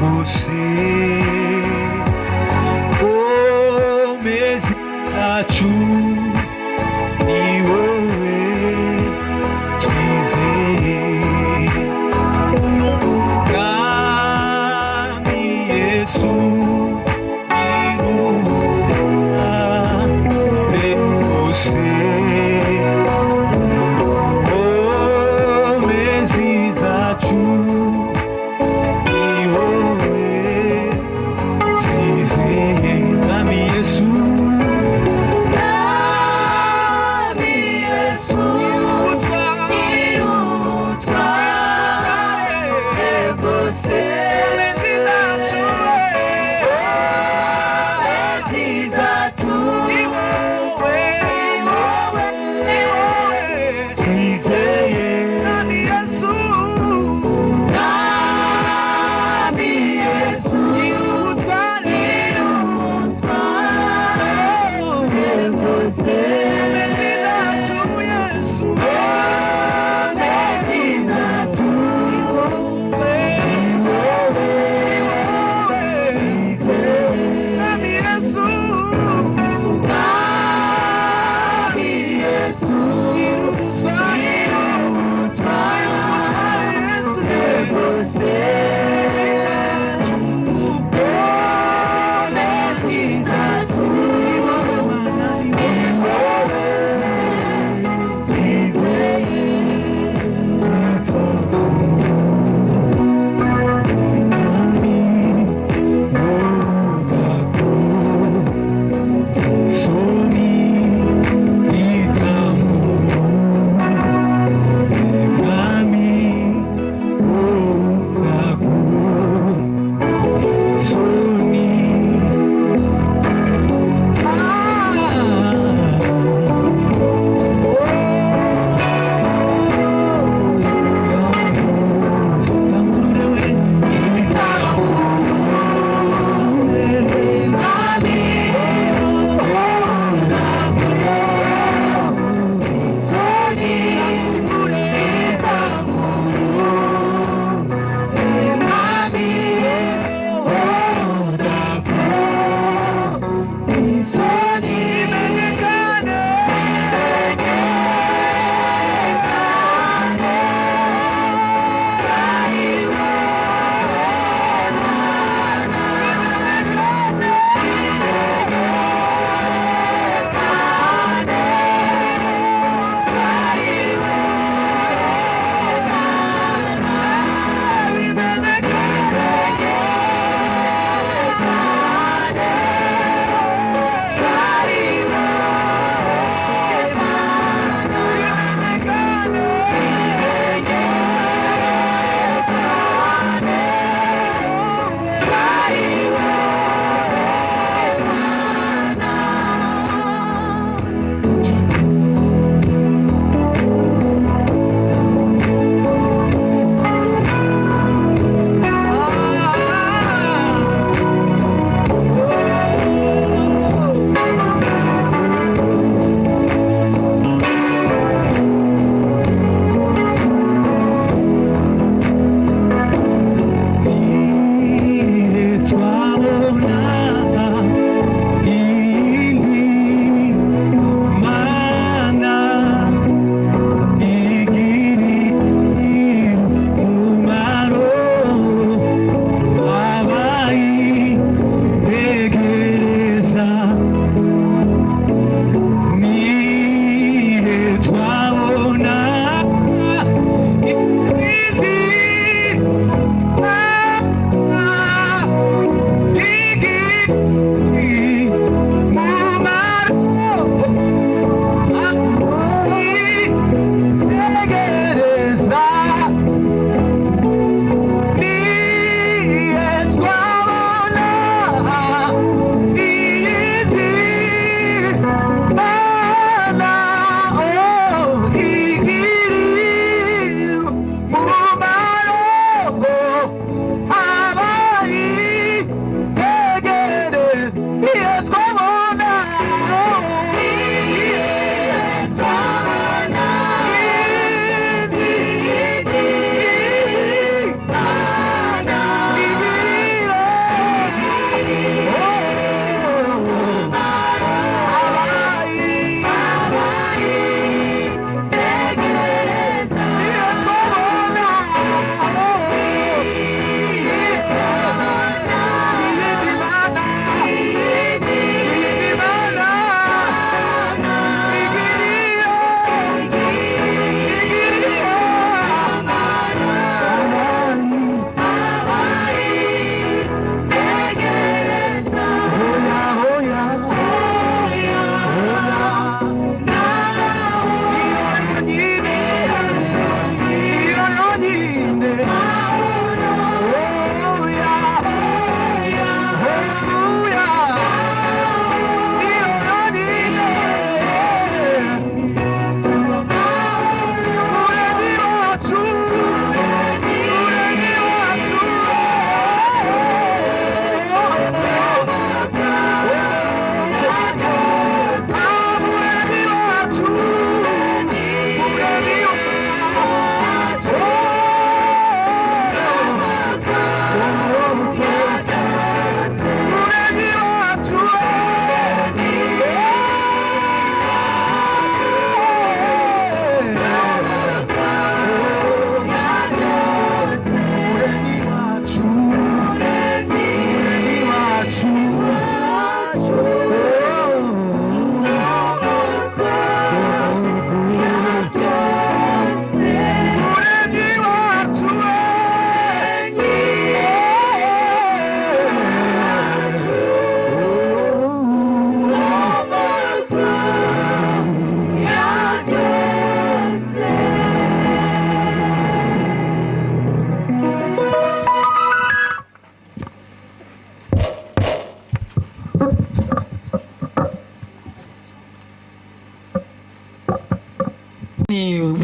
Bose Komezi yacu ni wowe twizeye. Mwami Yesu, irubare bose. Komezi zacu ni wowe.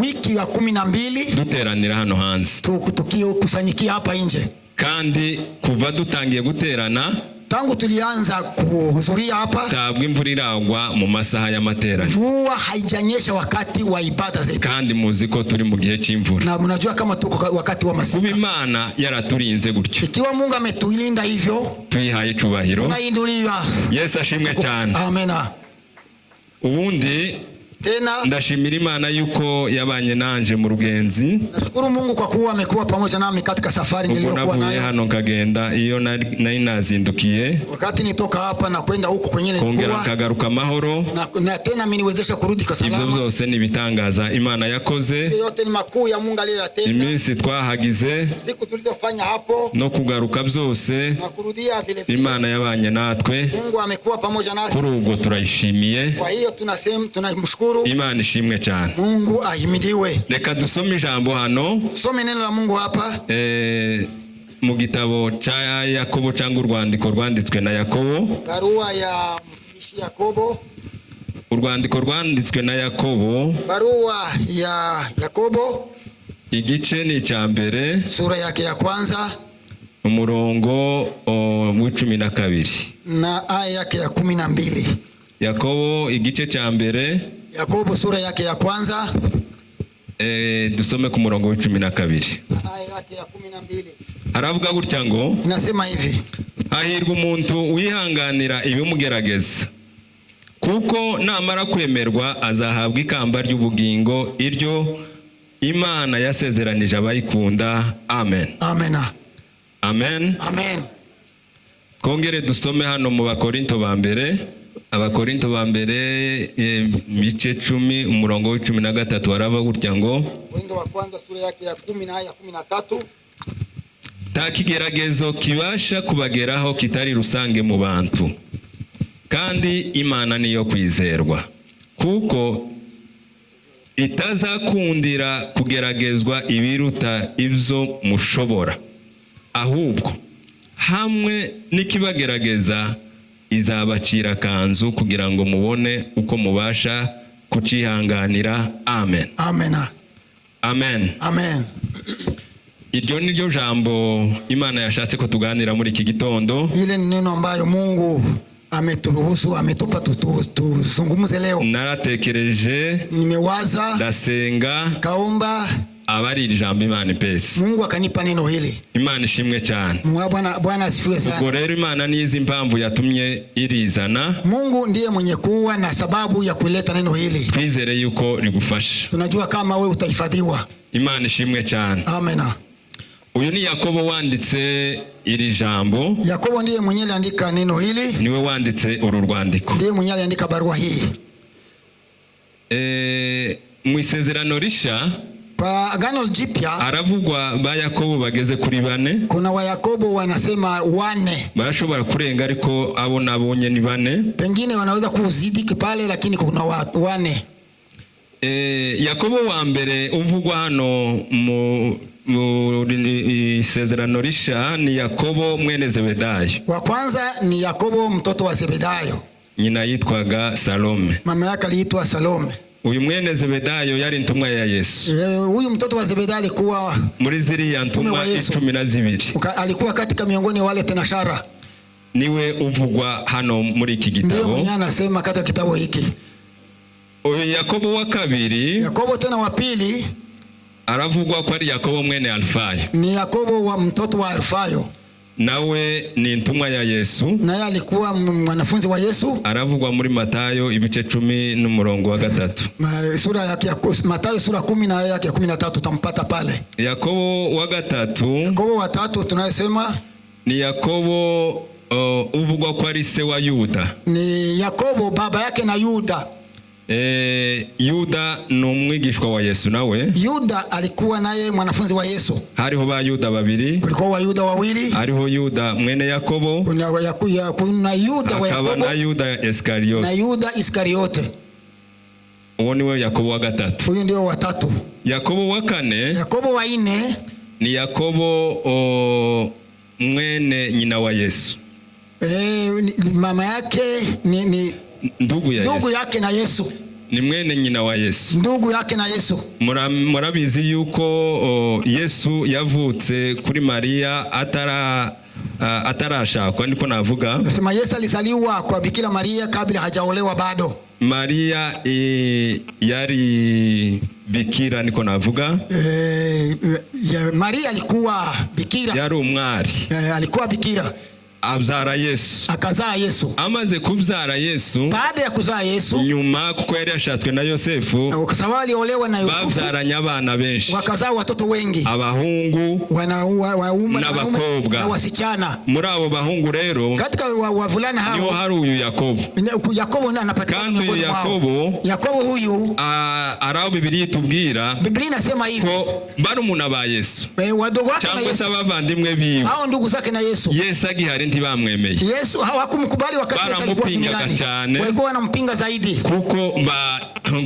wiki ya 12 duteranira hano hanze. Tukikusanyikia hapa nje. Kandi kuva dutangiye guterana, Tangu tulianza kuhudhuria hapa, ntabwo imvura iragwa mu masaha y'amateraniro. Mvua haijanyesha wakati wa ibada zetu, Kandi muzi ko turi mu gihe cy'imvura. Na mnajua kama tuko wakati wa Kuba masika. Imana yaraturinze gutyo, Ikiwa Mungu ametulinda hivyo, tuyihaye icubahiro. Tunainduliwa. Yesu ashimwe cyane. Amena. Ubundi Tena ndashimira Imana yuko yabanye nanje mu rugenzi. Nashukuru Mungu kwa kuwa amekuwa pamoja nami katika safari Ubwo niliyokuwa navuye nayo. hano nkagenda iyo nari nazindukiye, Wakati nitoka hapa na kwenda huko kwenye kongera nilikuwa nkagaruka amahoro, na tena ameniwezesha kurudi kwa ibyo salama. byose ni ibitangaza Imana yakoze. Yote ni makuu ya Mungu aliyoyatenda. Iminsi twahagize Siku tulizofanya hapo no kugaruka byose, na kurudia vile vile. Imana yabanye natwe. Mungu amekuwa pamoja nasi. Kuri ubwo turayishimiye. Kwa hiyo tunasema tunamshukuru. Imana ishimwe cyane. Mungu ahimidiwe. Reka dusome ijambo hano. Some neno la Mungu hapa. Mu gitabo cya Yakobo cyangwa urwandiko rwanditswe na Yakobo. Barua ya mtumishi Yakobo, Urwandiko rwanditswe na Yakobo, barua ya Yakobo igice ni icya mbere, sura yake ya kwanza umurongo wa 12. Na aya yake ya 12. Yakobo igice cya mbere, Yakobo sura yake ya kwanza dusome ku murongo wa 12. Na aya yake ya 12. Aravuga gutya ngo: Inasema hivi: Hahirwa umuntu wihanganira ibimugerageza, kuko namara kwemerwa azahabwa ikamba ry'ubugingo iryo Imana yasezeranije abayikunda. Amen. Amena. Amen. Amen. Twongere dusome hano mu Bakorinto ba mbere, Abakorinto ba mbere, bice 10, umurongo wa 13, harava gutya ngo: Wakorintho wa kwanza sura yake ya 10 na aya ya 13. Nta kigeragezo kibasha kubageraho kitari rusange mu bantu, kandi Imana niyo kwizerwa, kuko itazakundira kugeragezwa ibiruta ibyo mushobora, ahubwo hamwe n'ikibagerageza izabacira akanzu kugira ngo mubone uko mubasha kucihanganira. Amen. Amena. Amen. Amen. Iryo ni ryo jambo Imana yashatse ko tuganira muri iki gitondo. Ile ni neno ambayo Mungu ameturuhusu, ametupa tuzungumze leo. Naratekereje, Nimewaza, ndasenga, kaomba, aba ari iri jambo Imana ipesi. Mungu akanipa neno hili. Imana ishimwe cyane. Bwana Bwana asifiwe Ubwo sana. rero Imana nizi impamvu yatumye irizana. Mungu ndiye mwenye kuwa na sababu ya kuleta neno hili. Twizere yuko rigufasha. Tunajua kama wewe utahifadhiwa. Imana ishimwe cyane. Amena. Uyu ni Yakobo wanditse iri jambo. Yakobo ndiye mwenyewe aliandika neno hili, Niwe wanditse uru rwandiko. Ndiye mwenyewe aliandika barua hii. Mu isezerano risha Kwa Agano Jipya haravugwa ba Yakobo bageze kuri bane. Kuna Wayakobo wanasema wane, Barashobora kurenga, ariko abo nabonye ni bane. Pengine wanaweza kuzidi pale, lakini kuna wane. Yakobo wa mbere uvugwa hano mu isezerano risha ni Yakobo mwene Zebedayo. Wa kwanza ni Yakobo mtoto wa Zebedayo, Nyina yitwaga Salome. Mama yake aliitwa Salome. Uyu mwene Zebedayo yari intumwa ya Yesu. Huyu mtoto wa Zebedayo alikuwa Muri ziriya ntumwa wa Yesu. 12, alikuwa katika miongoni wale tenashara, niwe uvugwa hano muri iki ndiye gitabo. mwenyewe anasema katika kitabu hiki. Uyu Yakobo wa kabiri Yakobo tena wa pili aravugwa ko ari Yakobo mwene Alfayo. Ni Yakobo wa mtoto wa Alfayo, Nawe ni intumwa ya Yesu. Naye alikuwa mwanafunzi wa Yesu. Aravugwa muri Matayo ibice 10 n'umurongo wa 3. Sura yake ya Mathayo sura 10 na aya yake ya 13 utampata pale. Yakobo wa gatatu Yakobo wa tatu tunayesema ni Yakobo uvugwa ko ari se wa Yuda. Ni Yakobo baba yake na Yuda. Yuda ni umwigishwa wa Yesu nawe. Yuda alikuwa naye mwanafunzi wa Yesu. Hariho ba Yuda babiri. Kulikuwa wa Yuda wawili. Hariho Yuda mwene Yakobo, Kuna Yuda wa hakaba Yakobo na Yuda na Isikariyoti. Yuda Iskariote. Uwo niwe Yakobo wa gatatu. Huyu ndio wa tatu. Yakobo wa kane Yakobo wa nne ni Yakobo mwene nyina wa Yesu. Mama yake ni Ndugu ya ndugu Yesu. yake na Yesu. Ni mwene nyina wa Yesu. Ndugu yake na Yesu. Murabizi yuko Yesu yavutse kuri Mariya atara atarashakwa, niko navuga. Nasema Yesu alizaliwa kwa Bikira Maria kabla hajaolewa bado. Mariya yari bikira, niko navuga. Maria alikuwa bikira. Yari umwari. Alikuwa bikira. Abyara Yesu. Akazaa Yesu. Amaze kubyara Yesu, Baada ya kuzaa Yesu, nyuma kuko yari yashatswe na Yosefu, kwa sababu aliolewa na Yusufu, babyaranye abana benshi, wakazaa watoto wengi, abahungu wanaume n'abakobwa. na wasichana. Muri abo bahungu rero Katika wavulana niho hao hari uyu Yakobo. Yakobo ndiye anapatikana Kandi uyu miongoni mwao. Yakobo, Yakobo huyu, ari aho Bibiliya itubwira Biblia inasema hivi, ko barumuna ba Yesu wadogo wake na cyangwa se Yesu abavandimwe biwe, hao ndugu zake na Yesu, Yesu agihari ntibamwemeye. Yesu hawakumkubali wakati Yesu alikuwa Barampingaga duniani. cyane. Walikuwa wanampinga zaidi. Kuko ba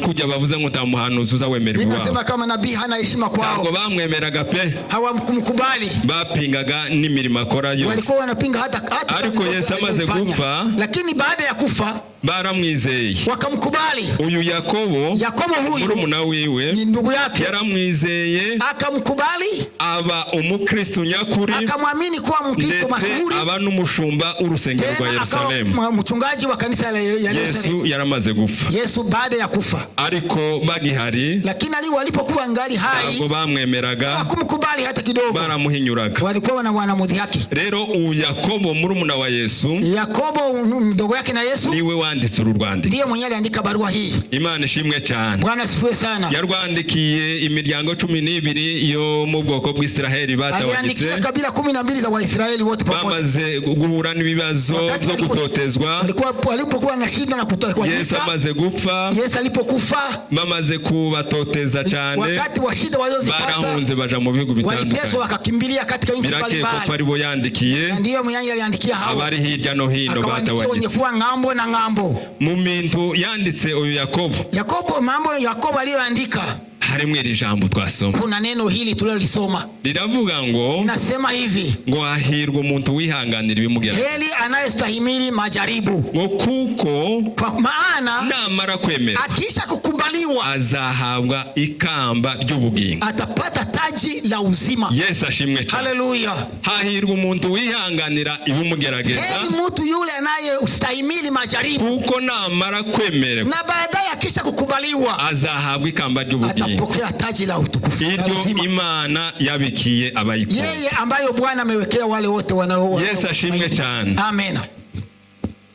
kujya bavuze ngo nta muhanuzi uza wemererwa Biblia iwabo. inasema kama nabii hana heshima Ntabwo kwao, bamwemeraga pe. hawakumkubali. Bapingaga n'imirimo akora yose. Walikuwa wanapinga hata Ariko kazi Yesu amaze alizofanya. gupfa, Lakini baada ya kufa baramwizeye. wakamkubali. Uyu Yakobo, Yakobo huyu murumuna wiwe, ni ndugu yake, yaramwizeye, akamkubali, aba umukristu nyakuri, akamwamini kuwa Mkristo ndetse mashuhuri, aba n'umushumba w'urusengero rwa tena akawa Yerusalemu. mchungaji wa kanisa la Yerusalemu. Yesu yaramaze gupfa, Yesu baada ya kufa, ariko bagihari lakini walipokuwa ngali hai ntabwo bamwemeraga, hawakumkubali hata kidogo, baramuhinyuraga. walikuwa wanamudhihaki. Rero uyu Yakobo murumuna wa Yesu Yakobo mdogo yake na Yesu niwe wanditse uru rwandiko. ndiye mwenyewe aliandika barua hii. Imana ishimwe cyane. Bwana asifiwe sana. Yarwandikiye imiryango 12 yo mu bwoko bw'Isiraheli batawagitse, Aliandikia kabila 12 za Waisraeli wote pamoja. bamaze guhura n'ibibazo Wakati byo gutotezwa. Walipokuwa na shida na Yesu kutawanyika, amaze gupfa, Yesu alipokufa, bamaze kubatoteza cyane, wakati wa shida walizozipata, barahunze baja mu bihugu waliteswa bitandukanye. wakakimbilia katika nchi Birakekwa ko mbalimbali. aribo yandikiye Na ndiyo mwenyewe aliandikia hao, abari hirya no hino akawaandikia wenye batawagitse. kuwa ng'ambo na ng'ambo. Mu bintu yanditse uyu Yakobo, Yakobo, mambo Yakobo aliyoandika, harimo iri jambo twasoma, kuna neno hili tulilolisoma, riravuga ngo inasema hivi: ngo hahirwa umuntu wihanganira ibimugerageza, heri anayestahimili majaribu, ngo kuko kwa maana namara kwemera akiisha kukubaliwa azahabwa ikamba ry'ubugingo. atapata taji la uzima. Yesu ashimwe cyane. Haleluya! Hahirwa umuntu wihanganira ibimugerageza, Heri mtu yule anayestahimili majaribu, kuko namara kwemererwa na baadaye akisha kukubaliwa azahabwa ikamba ry'ubugingo, atapokea taji la utukufu la iryo uzima, Imana yabikiye abayikunda. yeye ambayo Bwana amewekea wale wote wanao. Yesu ashimwe cyane. Amen.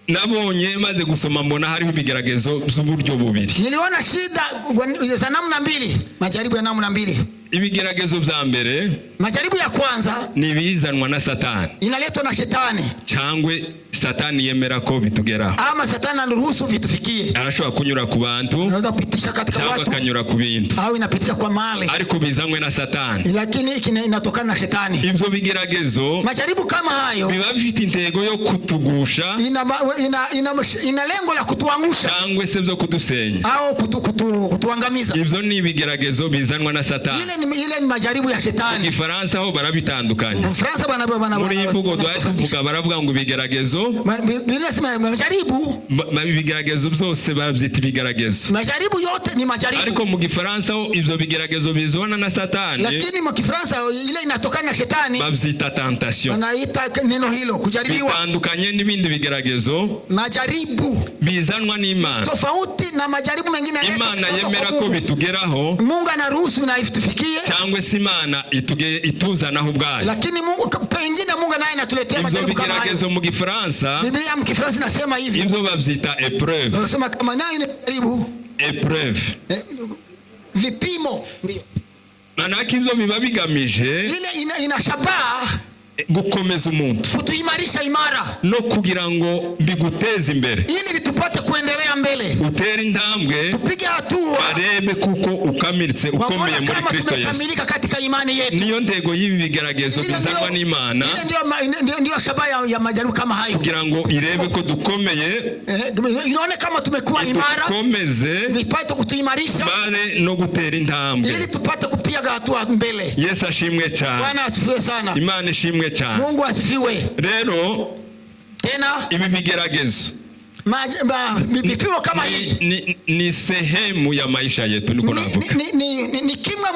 Nabonye maze gusoma mbona hariho ibigeragezo by'uburyo bubiri. Niliona shida za namna mbili, majaribu ya namna mbili. Ibigeragezo bya mbere Majaribu ya kwanza ni ibizanwa na Satani, inaletwa na shetani, cyangwa Satani yemera ko bitugeraho. ama satani anaruhusu vitufikie. Arashobora kunyura ku bantu Inaweza kupitisha katika cyangwa watu akanyura ku bintu, au inapitisha kwa mali, ariko bizanywe na Satani. lakini hiki inatokana na shetani. Ibyo bigeragezo Majaribu kama hayo biba bifite intego yo kutugusha ina lengo la kutuangusha cyangwa se byo kudusenya. au kutuangamiza. Ibyo ni ibigeragezo bizanwa na Satani. Ile ni majaribu ya Mu shetani. gifaransa ho barabitandukanya. Mfransa bana bana Muri iyi bana- mvugo bana- duhaye tuvuga, baravuga ngo ibigeragezo Biblia inasema majaribu, ibigeragezo byose babyita ibigeragezo, majaribu yote ni majaribu, ariko mu gifaransa ho ibyo bigeragezo bizana na Satani lakini mwa Kifaransa ile inatokana na shetani babyita tentation. wanaita neno hilo kujaribiwa. Bitandukanye n'ibindi bigeragezo Majaribu bizanwa n'Imana. tofauti na majaribu mengine yanayotoka Imana kwa yemera ko Mungu. bitugeraho, Mungu anaruhusu na itufikie, cyangwa se Imana ituzanaho ubwayo. lakini Mungu pengine Mungu naye anatuletea Ibyo majaribu kama hayo. bigeragezo mu gifaransa Biblia mkifaransa inasema hivi, ibyo babyita épreuve. wanasema kama nayo ni jaribu, Épreuve vipimo ndio manake ibyo biba bigamije ile ina shabaha gukomeza umuntu kutuimarisha imara, no kugira ngo biguteze imbere, ili tupate kuendelea mbele, utere intambwe, tupige hatua, barebe kuko ukamiritse, ukomeye waona muri kama Kristo Yesu. tumekamilika katika imani yetu. Niyo ntego y'ibi bigeragezo Ile bizanwa n'Imana, ile ndio shabaha ya majaribu kama hayo. kugira ngo irebe ko dukomeye, Inaone kama tumekuwa imara, dukomeze vipate kutuimarisha bare no gutera intambwe. ili tupate kupiga hatua mbele. Yesu ashimwe cyane. Bwana asifiwe sana, Imana ishimwe cyane. Mungu asifiwe. Rero Tena ibi bigeragezo Vipimo kama hii ni sehemu ya maisha yetu, niko ni, navuga. ni kimwe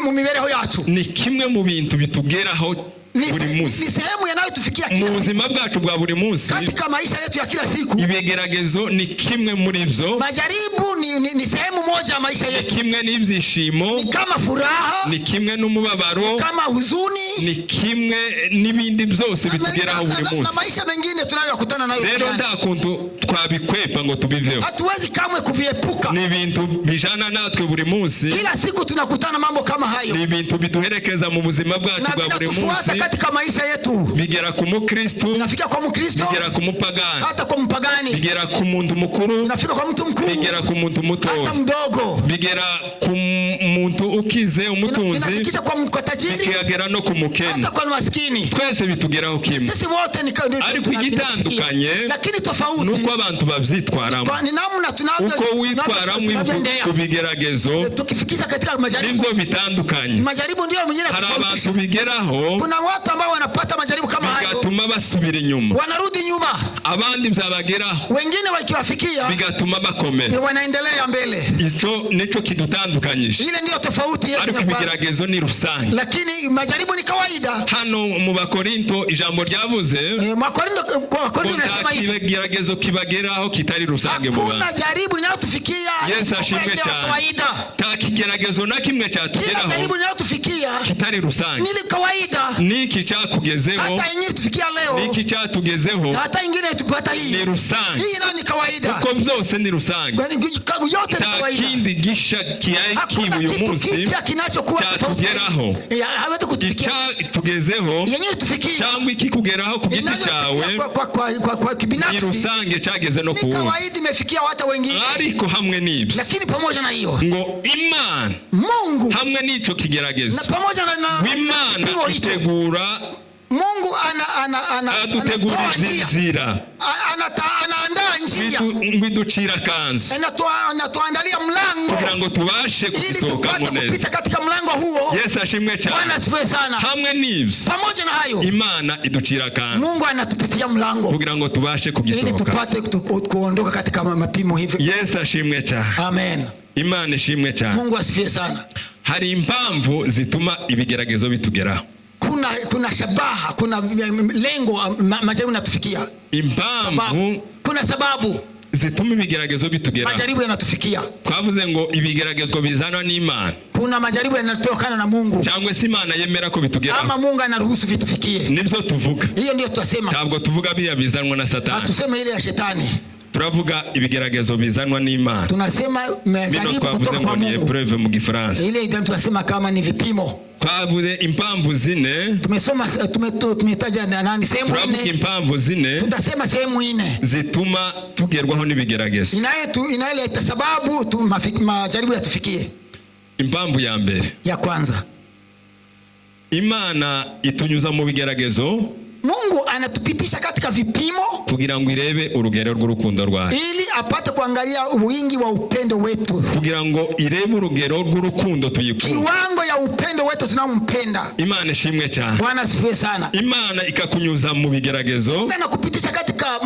mu mibereho yacu. Ni kimwe mu bintu bitugeraho buri Ni munsi sehemu yanayotufikia mu kila buzima bwacu bwa buri munsi. Katika maisha yetu ya kila siku. Ibigeragezo ni kimwe muri byo. Majaribu ni sehemu moja ya maisha Ni yetu. kimwe n'ibyishimo, Ni kama furaha, ni kimwe n'umubabaro, kama huzuni, ni kimwe n'ibindi byose na, bitugeraho na, buri na, na munsi. maisha mengine tunayokutana nayo Rero duniani. nta kuntu twabikwepa ngo tubiveho. Hatuwezi kamwe kuviepuka. Ni ibintu bijana natwe buri munsi. Kila siku tunakutana mambo kama hayo, Ni ibintu biduherekeza mu buzima bwacu na bwa buri vinatufuata munsi. Katika maisha yetu. Bigera ku mukristu, Inafika kwa Mkristo, bigera ku mupagani, hata kwa mpagani, bigera ku muntu mukuru, inafika kwa mtu mkuu, bigera ku muntu hata mutoya, mdogo, bigera ku muntu ukize umutunzi, inafikisha kwa tajiri, bikagera no ku mukene. Hata kwa maskini. Twese bitugeraho kimwe. Sisi wote Ariko igitandukanye lakini tofauti nuko abantu babyitwaramo, ni namna tunavyo uko witwaramo tunavyoendea. ku bigeragezo Tukifikisha katika majaribu, nibyo bitandukanye. Majaribu ndio mwenyewe Hari yanatofautisha. abantu bigeraho Kuna watu ambao wanapata majaribu kama hayo, bigatuma basubira inyuma, wanarudi nyuma, abandi byabageraho wengine wakiwafikia bigatuma bakomera. Wanaendelea mbele. Icyo nicyo kidutandukanyije. Ile ndiyo tofauti yetu Ariko ya kwanza. ibigeragezo ni rusange. Lakini majaribu ni kawaida. Hano mu Bakorinto ijambo ryavuze Makorinto, kwa ngo Wakorinto nta inasema hivi, kigeragezo kibageraho kitari rusange mu hakuna bantu. jaribu linalotufikia Yesu isipokuwa ashimwe ile ya cyane. kawaida. Nta kigeragezo na kimwe Kila cyatugeraho jaribu linalotufikia kitari rusange. ni kawaida. Niki cyakugezeho, Hata yenyewe tufikia leo, niki cyatugezeho hata ingine tupata ni hii, rusange, hii nayo ni kawaida. kuko byose ni rusange. Yaani, yote ni Nta kawaida. kindi gisha kibaye Hakuna uyu kitu munsi kipya kinachokuwa tofauti. cyatugeraho. Hawezi kutufikia Icyatugezeho yenyewe tufikia cyangwa ikikugeraho ku giti cyawe kwa ni kibinafsi rusange, cyageze no ni ku wundi. kawaida, imefikia hata wengine. Ariko hamwe n'ibyo, Lakini pamoja na hiyo, ngo Imana Mungu hamwe n'icyo kigeragezo, na pamoja na ngo Imana kipimo hicho, itegura, Mungu ana ana ana anatoa aduteguriza njia, inzira, anaandaa njia, ngo iducire akanzu anatuandalia mlango kugira ngo tubashe ili kugisohokamo tupate neza. kupita katika mlango huo. Yesu ashimwe Bwana cyane. asifiwe sana. Hamwe n'ibyo, Pamoja na hayo, Imana iducira akanzu Mungu anatupitia mlango kugira ngo tubashe ili kugisohoka. tupate kuondoka katika mapimo hivi. Yesu ashimwe cyane. Amen. Imana ishimwe cyane. Mungu asifiwe sana. Hari impamvu zituma ibigeragezo bitugeraho. Kuna shabaha, kuna lengo majaribu yanatufikia. Impamvu Sababu, kuna sababu zituma ibigeragezo bitugeraho. Majaribu yanatufikia. Twavuze ngo ibigeragezo bizanwa n'Imana, Kuna majaribu yanatokana na Mungu, cyangwa se Imana yemera ko bitugeraho. Ama Mungu anaruhusu vitufikie. Nibyo tuvuga. Hiyo ndiyo tutasema. Ntabwo tuvuga biriya bizanwa na Satani. Hatuseme ile ya shetani, Turavuga ibigeragezo bizanwa n'Imana. Tunasema Bino majaribu twavuze kutoka ngo kwa ni Mungu. épreuve mu gifaransa. Ile ndio tunasema kama ni vipimo. Twavuze impamvu zine. Tumesoma tumetaja nani sehemu Turavuga nne, impamvu zine tutasema sehemu nne zituma tugerwaho n'ibigeragezo. Inayoleta sababu majaribu yatufikie. Impamvu ya mbere, Ya kwanza, Imana itunyuza mu bigeragezo Mungu anatupitisha katika vipimo kugira ngo irebe urugero rw'urukundo rwayo, ili apate kuangalia wingi wa upendo wetu, kugira ngo irebe urugero rw'urukundo tuyikunda. Kiwango ya upendo wetu tunampenda. Imana ishimwe cyane. Bwana asifiwe sana. Imana ikakunyuza mu bigeragezo, Mungu anakupitisha katika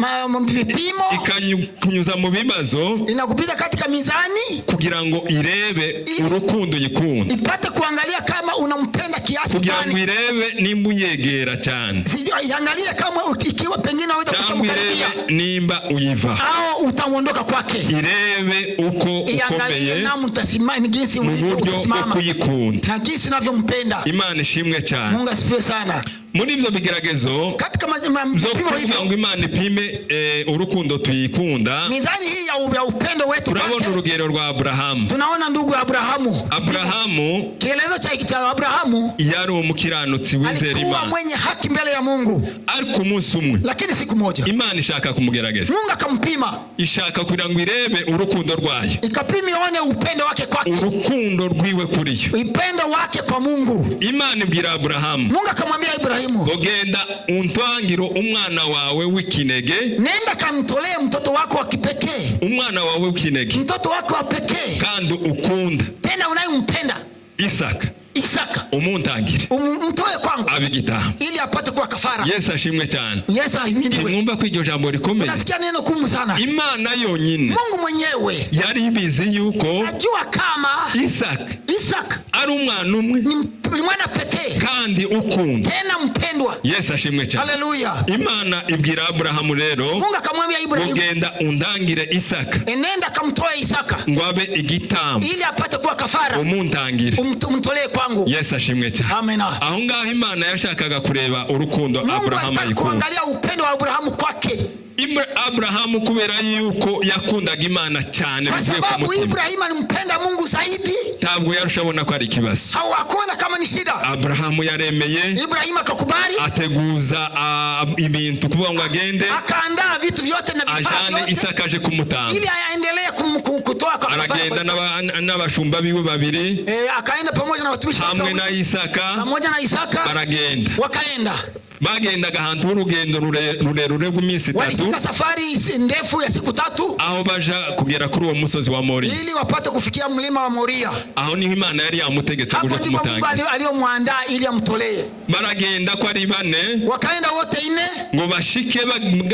vipimo, ikakunyuza mu bibazo inakupita katika mizani kugira ngo irebe urukundo uyikunda, ipate kuangalia kama unampenda kiasi kugira ngo gani. irebe nimba uyegera cyane, Iangalie kama ikiwa pengine unaweza cyangwa kumkaribia irebe nimba uyiva, au utamuondoka kwake. Irebe uko Iangalie ukomeye namna utasimama, jinsi mu ulivyo buryo bwo utasimama kuyikunda. Na jinsi unavyompenda. Imana ishimwe cyane. Mungu asifiwe sana. Muri ibyo bigeragezo Katika byo vipimo kugira hivyo, ngo Imana ipime urukundo tuyikunda, mizani hii ya upendo wetu turabona kwake, urugero rwa Aburahamu. Tunaona ndugu ya Abrahamu, Aburahamu kielezo cha Abrahamu, yari umukiranutsi wizera alikuwa Imana, mwenye haki mbele ya Mungu, ariko umunsi umwe lakini siku moja Imana ishaka kumugerageza, Mungu akampima, ishaka kugira ngo irebe urukundo rwayo, ikapima ione upendo wake kwake, urukundo rwiwe kuri yo. Upendo wake kwa Mungu. Imana ibwira Aburahamu Mungu akamwambia Ibrahimu, ngo genda untwangire umwana wawe w'ikinege, nenda kamtolee mtoto wako wa kipekee, umwana wawe w'ikinege mtoto wako wa pekee kandi ukunda, tena unayempenda, Isaka. Isaka umuntangire umtoe kwangu abe igitambo. Ili apate kuwa kafara. Yesu ashimwe cyane. Yesu ahimidiwe. Ntimwumva ko iryo jambo rikomeye? Unasikia neno kumu sana. Imana yonyine Mungu mwenyewe yari ibizi yuko najua kama Isaka Isaka ari umwana umwe ni mwana pekee kandi ukunda. Tena mpendwa. Yesu ashimwe cyane. Haleluya. Imana ibwira Aburahamu rero Mungu akamwambia Ibrahimu, ugenda undangire Isaka enenda akamtoe Isaka ngo abe igitambo ili apate kuwa kafara, umuntangire. Umtolee kwangu. Yesu ashimwe cyane. Amina. Aho ngaho Imana yashakaga kureba urukundo Mungu Aburahamu alitaka ayikunda. kuangalia upendo wa Abrahamu kwake, Aburahamu kubera yuko yakundaga Imana cyane kwa bivuye ku sababu mutima, Ibrahimu alimpenda Mungu zaidi. ntabwo yarusha abona ko ari ikibazo. Hawakuona kama ni shida. Aburahamu yaremeye, Ibrahimu akakubali, ateguza ibintu kuvuga ngo agende akaandaa vitu vyote na vifaa ajane vyote Isaka aje kumutanga. ili aendelee kutoa kwa Aragenda n'abashumba biwe babiri akaenda pamoja na watumishi wake hamwe na wawili, Isaka pamoja na Isaka baragenda. wakaenda. Bagendaga ahantu h'urugendo rurerure rw'iminsi itatu, Walishika safari ndefu ya siku 3 aho baja kugera kuri uwo musozi wa Moriya. Ili wapate kufikia mlima wa Moria. Aho niho Imana yari yamutegetse Hapo kuja ndipo Mungu kumutangira. aliyomwandaa ili amtolee. Baragenda ko ari bane Wakaenda wote ine, ngo bashike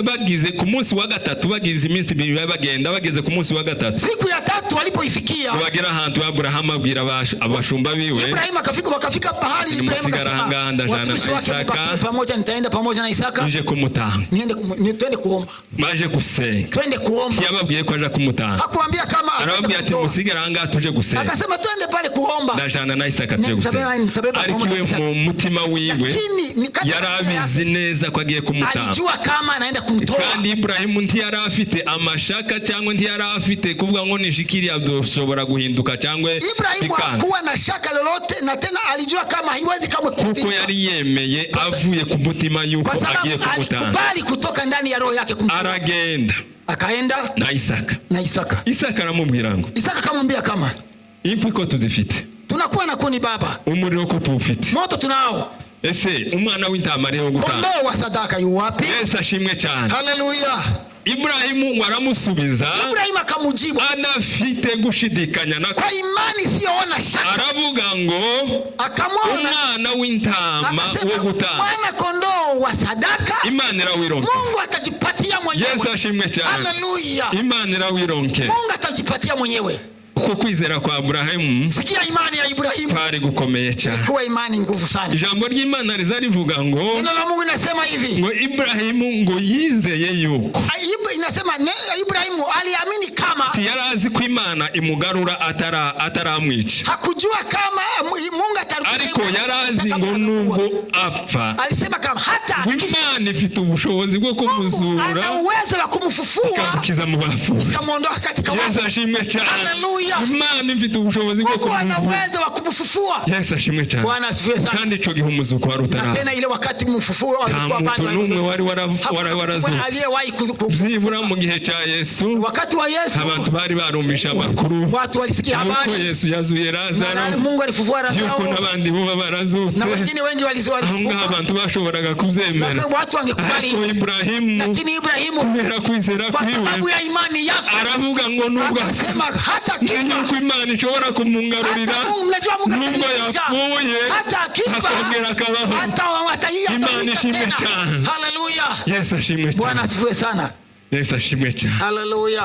bagize ku munsi wa gatatu, bagize iminsi ibiri bagenda, bageze ku munsi wa gatatu siku ya tatu walipoifikia, ngo bagere ahantu Aburahamu abwira abashumba biwe, Ibrahimu akafika, wakafika pahali Ibrahimu Nimusigara akasema, ahangaha ndajana watumishi na wake, Isaka. mbakie pamoja, nitaenda pamoja na Isaka, nje kumutanga. niende twende kuomba, Baje gusenga. twende kuomba. Ntiyababwiye ko aja kumutanga, Hakuambia kama ataenda arababwira ati kumtoa. musigare ahangaha tuje gusenga, Akasema twende pale kuomba, ndajana na Isaka tuje gusenga. Nitabeba Ariko pamoja iwe na Isaka. mu mutima wiwe Lakini ni katika yari abizi neza ko agiye kumutanga. alijua kama anaenda kumtoa. Kandi Iburahimu ntiyari afite amashaka cyangwa ntiyari afite kuvuga ngo nishikiriya byoshobora guhinduka cyangwa Ibrahimu bikanga, hakuwa na shaka lolote, na tena alijua kama haiwezi kamwe kuko kurudishwa, yari yemeye avuye ku mutima yuko kwa sababu agiye kumutanga. alikubali kutoka ndani ya roho yake kumtoa. Aragenda Akaenda na Isaka. na Isaka. Isaka aramubwira ngo Isaka akamwambia kama inkwi ko tuzifite, tunakuwa na kuni baba, umuriro ko tuwufite, moto tunao, ese umwana w'intama ariho gutanga? Kondoo wa sadaka yu wapi? Yesu ashimwe cyane. Haleluya! Iburahimu ngo aramusubiza Ibrahimu akamujibu adafite gushidikanya na kwa imani isiyoona shaka, aravuga ngo akamwona umwana w'intama wo akasema, gutanga mwana kondoo wa sadaka Imana irawironke. Mungu atajipatia Yesu mwenyewe. ashimwe cyane. Haleluya! Imana irawironke. Mungu atajipatia mwenyewe. Uko kwizera kwa Aburahamu Sikia imani ya Ibrahimu kwari gukomeye cyane. kuwa imani nguvu sana. Ijambo ry'Imana riza rivuga ngo Neno la Mungu inasema hivi, ngo Iburahimu ngo yizeye yuko Inasema Ibrahimu aliamini kama ati yari azi ko Imana imugarura ataramwica, hakujua kama Mungu atarudisha ariko Ibrahimu yari azi kama ngo anakuwa. nubwo apfa Alisema kama hata ngo akifa, Imana ifite ubushobozi bwo Mungu kumuzura ana uwezo wa kumfufua ikamukiza mu bapfuye. ikamwondoa katika Yesu wafu. ashimwe cyane. Haleluya! Imana ifite ubushobozi bwo Mungu ana kumuvura. uwezo wa kumfufua. Yesu ashimwe cyane. Bwana asifiwe sana. Kandi icyo gihe umuzuko wari Na utaraba, tena ile wakati mfufuo nta alikuwa muntu bado n'umwe wari Hakuna mtu warazutse. aliyewahi Byibura mu gihe cya Yesu wakati wa Yesu abantu bari barumvishe amakuru watu walisikia yuko habari Yesu yazuye Lazaro, Mungu alifufua yuko Lazaro n'abandi bo barazutse. na wengine wengi Aho ngaho walifufuka, abantu bashoboraga kubyemera, Na watu wangekubali, ariko Iburahimu lakini Ibrahimu kubera kwizera kwa kwiwe sababu ya imani yake aravuga ngo nubwo akasema hata nzi akifa, yuko Imana ishobora kumungarurira, hata Mungu, mnajua Mungu nubwo atarudisha, yapfuye hata akifa akongera akabaho. hata Imana ataita ishimwe tena. cyane. Haleluya! Yesu ashimwe Bwana cyane. asifiwe sana. Yesu ashimwe cyane. Haleluya!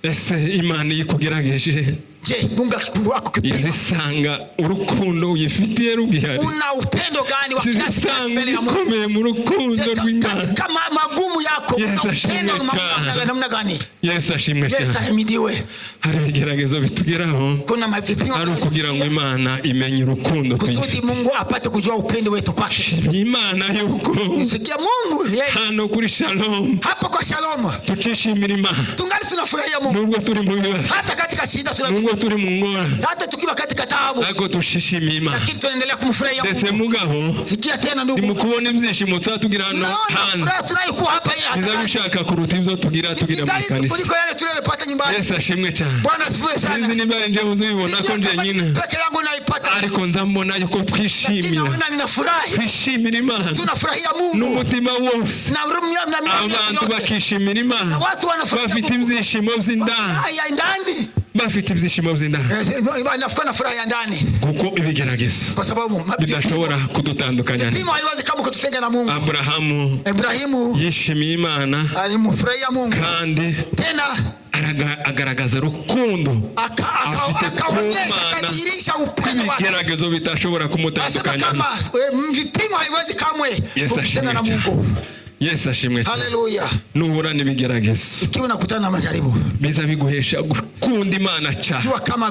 Ese Imana iyo ikugerageje Je, Mungu akukipima izisanga urukundo uyifitiye rugihari? una upendo gani wa kiasi gani Izisanga mbele ya Mungu? ukomeye mu rukundo Je, rw'Imana? katika magumu yako Yesu una ashimwe upendo cyane. namna gani? Yesu ashimwe Yesu cyane. ahimidiwe. Hari ibigeragezo bitugeraho Kuna mavipimo ari ukugira ngo Imana imenye urukundo kusudi tuyifitiye. Mungu apate kujua upendo wetu kwake. Imana yuko Sikia Mungu yeye hano kuri Shalom hapo kwa Shalom tucishimira Imana tungali tunafurahia Mungu nubwo turi mu bibazo, hata katika shida tuna, nubwo turi mu ngorane, hata tukiwa katika taabu, ariko tushishimiye Imana. lakini tunaendelea kumfurahia Ndetse Mungu. mugabo Sikia tena ndi mu ndugu, kubona ibyishimo tuba tugira hano naona hanze furaha tunayokuwa hapa biza bishaka kuruta ibyo tugira mu zaidi kanisa. kuliko yale tuliyopata nyumbani. Yesu ashimwe cyane. Bwana asifiwe Sinzi sana. niba ari njyewe uzibibona ko Sijui kama njyenyine, peke yangu naipata, ariko nza mbona yuko lakini twishimira, naona ninafurahi, twishimira Imana tunafurahia Mungu n'umutima wose, na roho na mioyo abantu yote. bakishimira Imana Watu wanafurahia bafite Mungu ibyishimo by'indani. ya ndani. Bafite ibyishimo by'indani. Wanakuwa na furaha ya ndani Kuko ibigeragezo kwa sababu bidashobora kudutandukanya. vipimo haiwezi kama kututenga na Mungu. Aburahamu Ibrahimu yishimiye Imana alimfurahia Mungu kandi tena agaragaza urukundo afite akaonyesha ku Mana akadhihirisha upendo wake. ibigeragezo bidashobora Anasema kumutandukanya. kama vipimo haiwezi kamwe Yesu kukutenga ashimwe na cyane. Mungu. Yesu ashimwe cyane. Haleluya! Nuhura n'ibigeragezo Ikiwa unakutana na majaribu, biza biguhesha gukunda Imana cyane. jua kama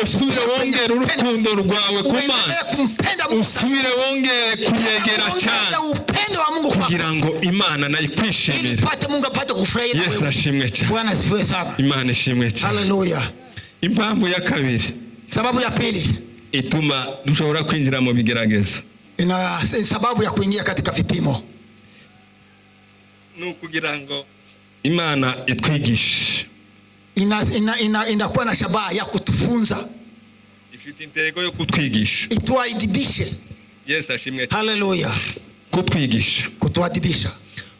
Usubire wongere urukundo rwawe ku Mana. uendelee kumpenda Mungu, Usubire wongere kuyegera cyane uongeze upendo wa Mungu kwako, kugira ngo Imana nayo ili ikwishimire. pate Mungu apate kufurahia na Yesu wewe. ashimwe cyane. Bwana asifiwe sana. Imana ishimwe cyane. Haleluya! Impamvu ya kabiri Sababu ya pili ituma dushobora kwinjira mu bigeragezo ina sababu ya kuingia katika vipimo ni ukugira ngo Imana itwigishe. Inakuwa na shabaha ya kutufunza, Ifite intego yo kutwigisha. ituadibishe. Yesu ashimwe cyane. Haleluya! Kutwigisha. Kutuadibisha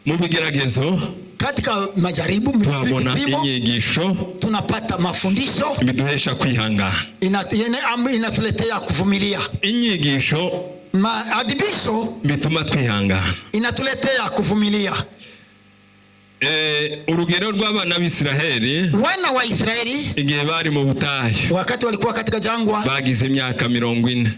Mu bigeragezo katika majaribu, tuhabona vipimo, inyigisho tunapata mafundisho biduhesha kwihangana. Inatuletea kuvumilia. Inyigisho Maadibisho bituma twihangana. inatuletea kuvumilia. Urugero rw'abana b'Isiraheli Wana wa Israeli igihe bari mu butayu wakati walikuwa katika jangwa bagize imyaka 40.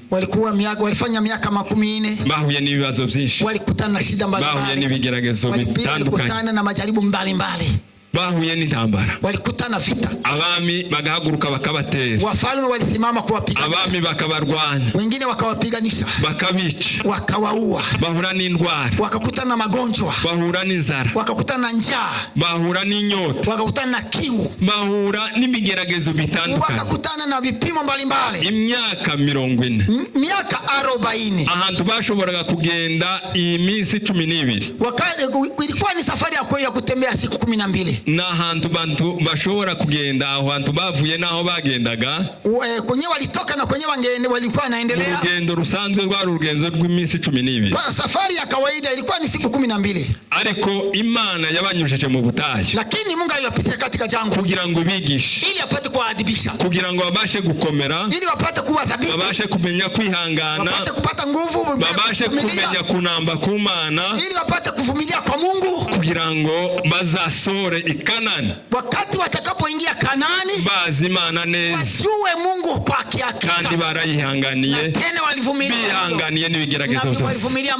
Walifanya miaka 40. Bahuye n'ibibazo byinshi. Walikutana na shida Bahuye mbalimbali, n'ibigeragezo bitandukanye. walikutana na majaribu mbalimbali, Bahuye n'intambara. walikutana vita. Abami bagahaguruka bakabatera. Wafalme walisimama kuwapiga, Abami bakabarwanya. wengine wakawapiganisha, Bakabica. wakawaua, Bahura n'indwara. wakakutana na magonjwa, Bahura n'inzara. wakakutana na njaa, Bahura n'inyota. wakakutana na kiu, Bahura n'ibigeragezo bitandukanye. wakakutana na vipimo mbalimbali. Imyaka 40. Miaka 40. Ahantu bashoboraga kugenda iyi minsi 12. Ilikuwa ni safari ya kutembea siku 12. Ni ahantu bantu bashobora kugenda aho hantu bavuye n'aho bagendaga. Kwenye walitoka na kwenye walikuwa Mu wanaendelea. rugendo rusanzwe rwari urugendo rw'iminsi 12. Kwa safari ya kawaida ilikuwa ni siku 12, Ariko Imana yabanyujije mu butayu lakini Mungu aliwapitia katika jangwa kugira ngo bigishe, ili apate kuwaadibisha, kugira ngo babashe gukomera, ili wapate kuwa thabiti, babashe kumenya kwihangana, wapate kupata nguvu, babashe kuvumilia, kumenya kunamba ku Mana, ili wapate kuvumilia kwa Mungu kugira ngo bazasore i Kanani wakati watakapoingia Kanaani, bazi Imana neza wajue Mungu kwa kandi kihakika, barayihanganiye, na tena walivumilia bihanganiye n'ibigeragezo na byose. walivumilia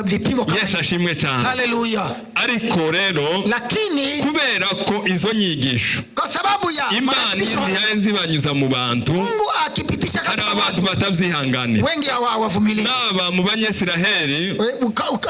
vipimo kama Yesu ashimwe cyane. Haleluya! Ariko rero Lakini kubera ko izo nyigisho kwa sababu ya Imana maadibisho, izihaye zibanyuza mu bantu, Mungu akipitisha hari katika abantu watu batabyihanganira. wengi hawavumilia. Naba mu Banyesiraheli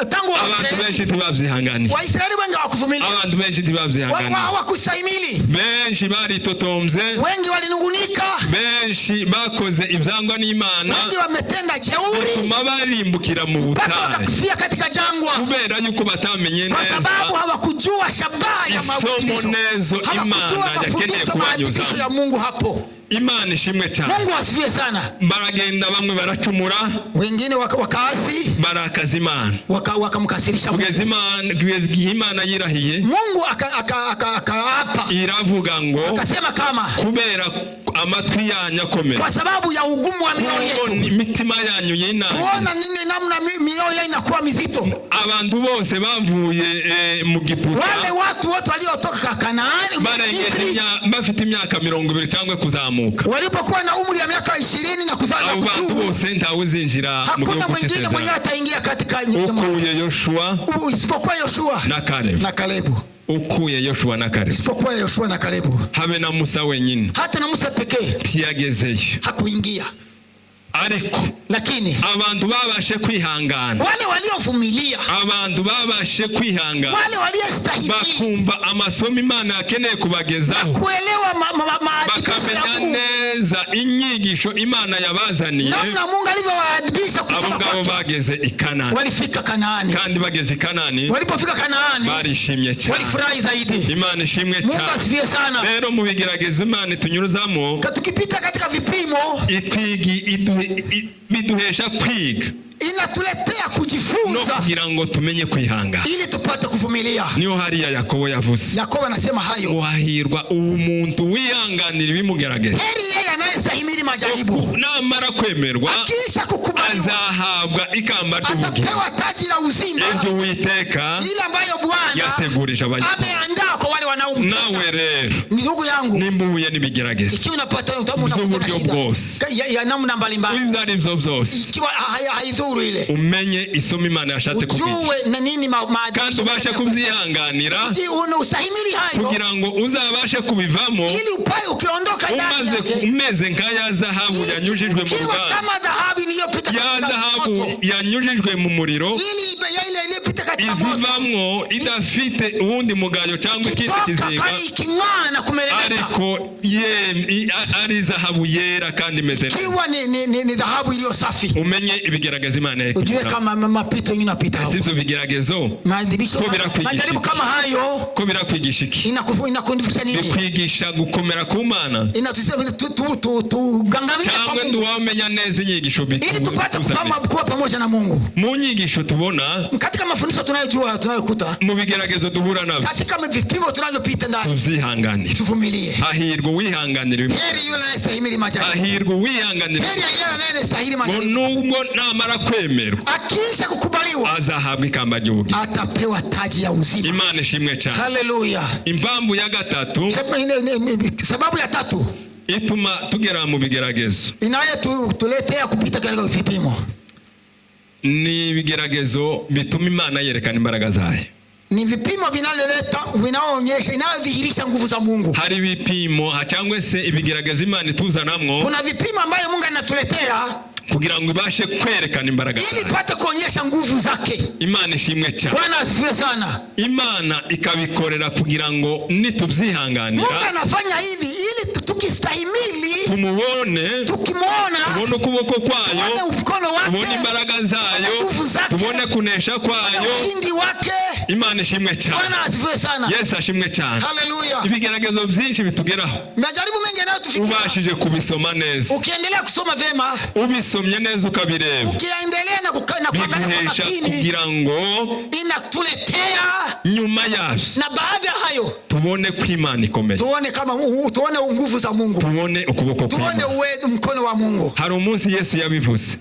Tangu abantu Waisraeli benshi ntibabyihanganiye. Waisraeli wengi hawakuvumilia, Abantu benshi ntibabyihanganiye. hawakustahimili, Benshi baritotombye. wengi walinungunika, Benshi bakoze ibyangwa n'Imana wengi wametenda jeuri bituma barimbukira mu mpaka butayu wakakufia katika jangwa, kubera yuko batamenye kwa neza sababu hawakujua shabaha ya isomo mafundisho, nezo hawakujua Imana yakeneye mafundisho, maadibisho kubanyuzamo. ya Mungu hapo. Imana ishimwe cyane. Mungu asifiwe sana. Baragenda bamwe baracumura. Wengine wakaasi, Barakaza Imana wakamkasirisha Mungu. kugeza igihe Imana yirahiye Mungu akaapa iravuga ngo akasema kama kubera amatwi yanyu akomeye, kwa sababu ya ugumu wa mioyo kubona yetu, imitima yanyu yinangiye, kuona nini namna mioyo yao inakuwa mizito. Abantu bose bavuye mu Giputa Wale watu wote waliotoka Kanaani, barengeje Misri, bafite imyaka 20 cyangwa kuzamuka, walipokuwa na umri ya miaka 20 na kuzaa abo bantu kuchuu, bose ntawe uzinjira mu hakuna gihugu mwingine mwenye cy'isezerano ataingia katika ukuye Yoshuwa isipokuwa Yoshua na Kalebu. na Kalebu, Ukuye Yoshuwa na Kalebu, isipokuwa Yoshua na Kalebu. habe na Musa wenyine Hata na Musa pekee ntiyagezeyo. hakuingia, Ariko lakini abantu babashe kwihangana, wale waliovumilia, abantu babashe kwihangana, wale waliostahimili bakumva amasomo Imana yakeneye kubagezaho, kuelewa maadibisho ya bakamenya Mungu, neza inyigisho Imana yabazaniye, namna Mungu alivyowaadibisha abo kutoka ngabo kwake, bageze i Kanani. walifika Kanaani. Kandi bageze i Kanani Walipofika Kanaani barishimye cyane. walifurahi zaidi. Imana ishimwe Mungu cyane. asifiwe sana. Rero mu bigeragezo Imana itunyuruzamo Tukipita katika vipimo ikwigi biduhesha kwiga. Inatuletea no kujifunza kugira ngo tumenye kwihangana. Ili tupate kuvumilia. Niyo hariya Yakobo yavuze. Yakobo anasema hayo. Wahirwa umuntu wihanganira ibimugerageza, Heri yeye anayestahimili majaribu, namara kwemerwa akiisha kukubaliwa azahabwa ikamba ry'ubugingo, atapewa taji la uzima, ibyo Uwiteka ile ambayo Bwana yategurije abanyakuri. ameandaa kwa wale wanaomtenda. Nawe rero Ni ndugu yangu, nimba uhuye n'ibigeragezo ikiwa unapata utamu unakutana z'uburyo shida bwose, ya namna mbalimbali, ibyo ari byo byose, ikiwa haidhuru ile, umenye isomo Imana yashatse kubwigisha, ujue na nini kandi ubashe kubyihanganira Ustahimili hayo kugira ngo uzabashe kubivamo ili upale ukiondoka ndani umaze yake umeze nka ya zahabu yanyujijwe mu ukiwa ruganda, kama dhahabu iliyopita ya katika zahabu moto, yanyujijwe mu muriro, ili ile iliyopita katika moto izivamwo idafite uwundi mugayo cyangwa ikindi kitoka kizinga, kali iking'aa na kumeremeta, ariko ari zahabu yera kandi imeze neza. ikiwa ni dhahabu iliyo safi. Umenye ibigerageza Imana Ujue yakunyuzamo. kama mapito yenyewe unapita Si hapo, ibyo bigeragezo maadhibisho, ko birakwigisha majaribu iki? kama hayo Ko birakwigisha iki? Inakundisha nini? Bikwigisha gukomera ku Mana Inatusaidia tugangamie kwa cyangwa Mungu ntiwamenya neza inyigisho ili tupate bituzanira. kuwa pamoja na Mungu. Mu nyigisho tubona, Katika mafundisho tunayojua, tunayokuta, mu bigeragezo duhura nabyo, katika vipimo tunavyopita ndani, tubyihanganire. tuvumilie. Hahirwa uwihanganira Heri yule anayestahimili majaribu, hahirwa uwihanganira heri yule anayestahili ngo majaribu, nubwo namara kwemerwa akiisha kukubaliwa azahabwa ikamba ry'ubugingo. atapewa taji ya uzima. Imana ishimwe cyane. Haleluya! Impamvu ya gatatu Sababu ya tatu ituma tugera mu bigeragezo inayotuletea kupita katika vipimo ni ibigeragezo bituma Imana yerekana imbaraga zayo. Ni vipimo vinaloleta, vinaoonyesha, inayodhihirisha nguvu za Mungu. Hari ibipimo cyangwa se ibigeragezo Imana ituzanamwo Kuna vipimo ambayo Mungu anatuletea kugira ngo ibashe kwerekana imbaraga ili zayo. ipate kuonyesha nguvu zake. Imana ishimwe cyane. Bwana asifiwe sana. Imana ikabikorera kugira ngo Mungu nitubyihanganira anafanya hivi ili tukistahimili, tumubone, tukimwona, tubone ukuboko kwayo, tuone mkono tubone wake, imbaraga zayo, nguvu zake, tubone kunesha kwayo. ushindi wake. Imana ishimwe cyane. Bwana asifiwe sana. Yesu ashimwe cyane. Haleluya! Ibigeragezo byinshi bitugeraho, Majaribu mengi yanayotufikia, ubashije kubisoma neza, ukiendelea kusoma vyema, ubisomye neza ukabireba, ukiendelea na kuangalia kwa biguhesha makini, kugira ngo inatuletea nyuma yabyo na baada ya hayo tubone ko Imana ikomeye, tuone kama tuone nguvu za Mungu, tubone ukuboko tuone kw'Imana. mkono wa Mungu. Hari umunsi Yesu yabivuze,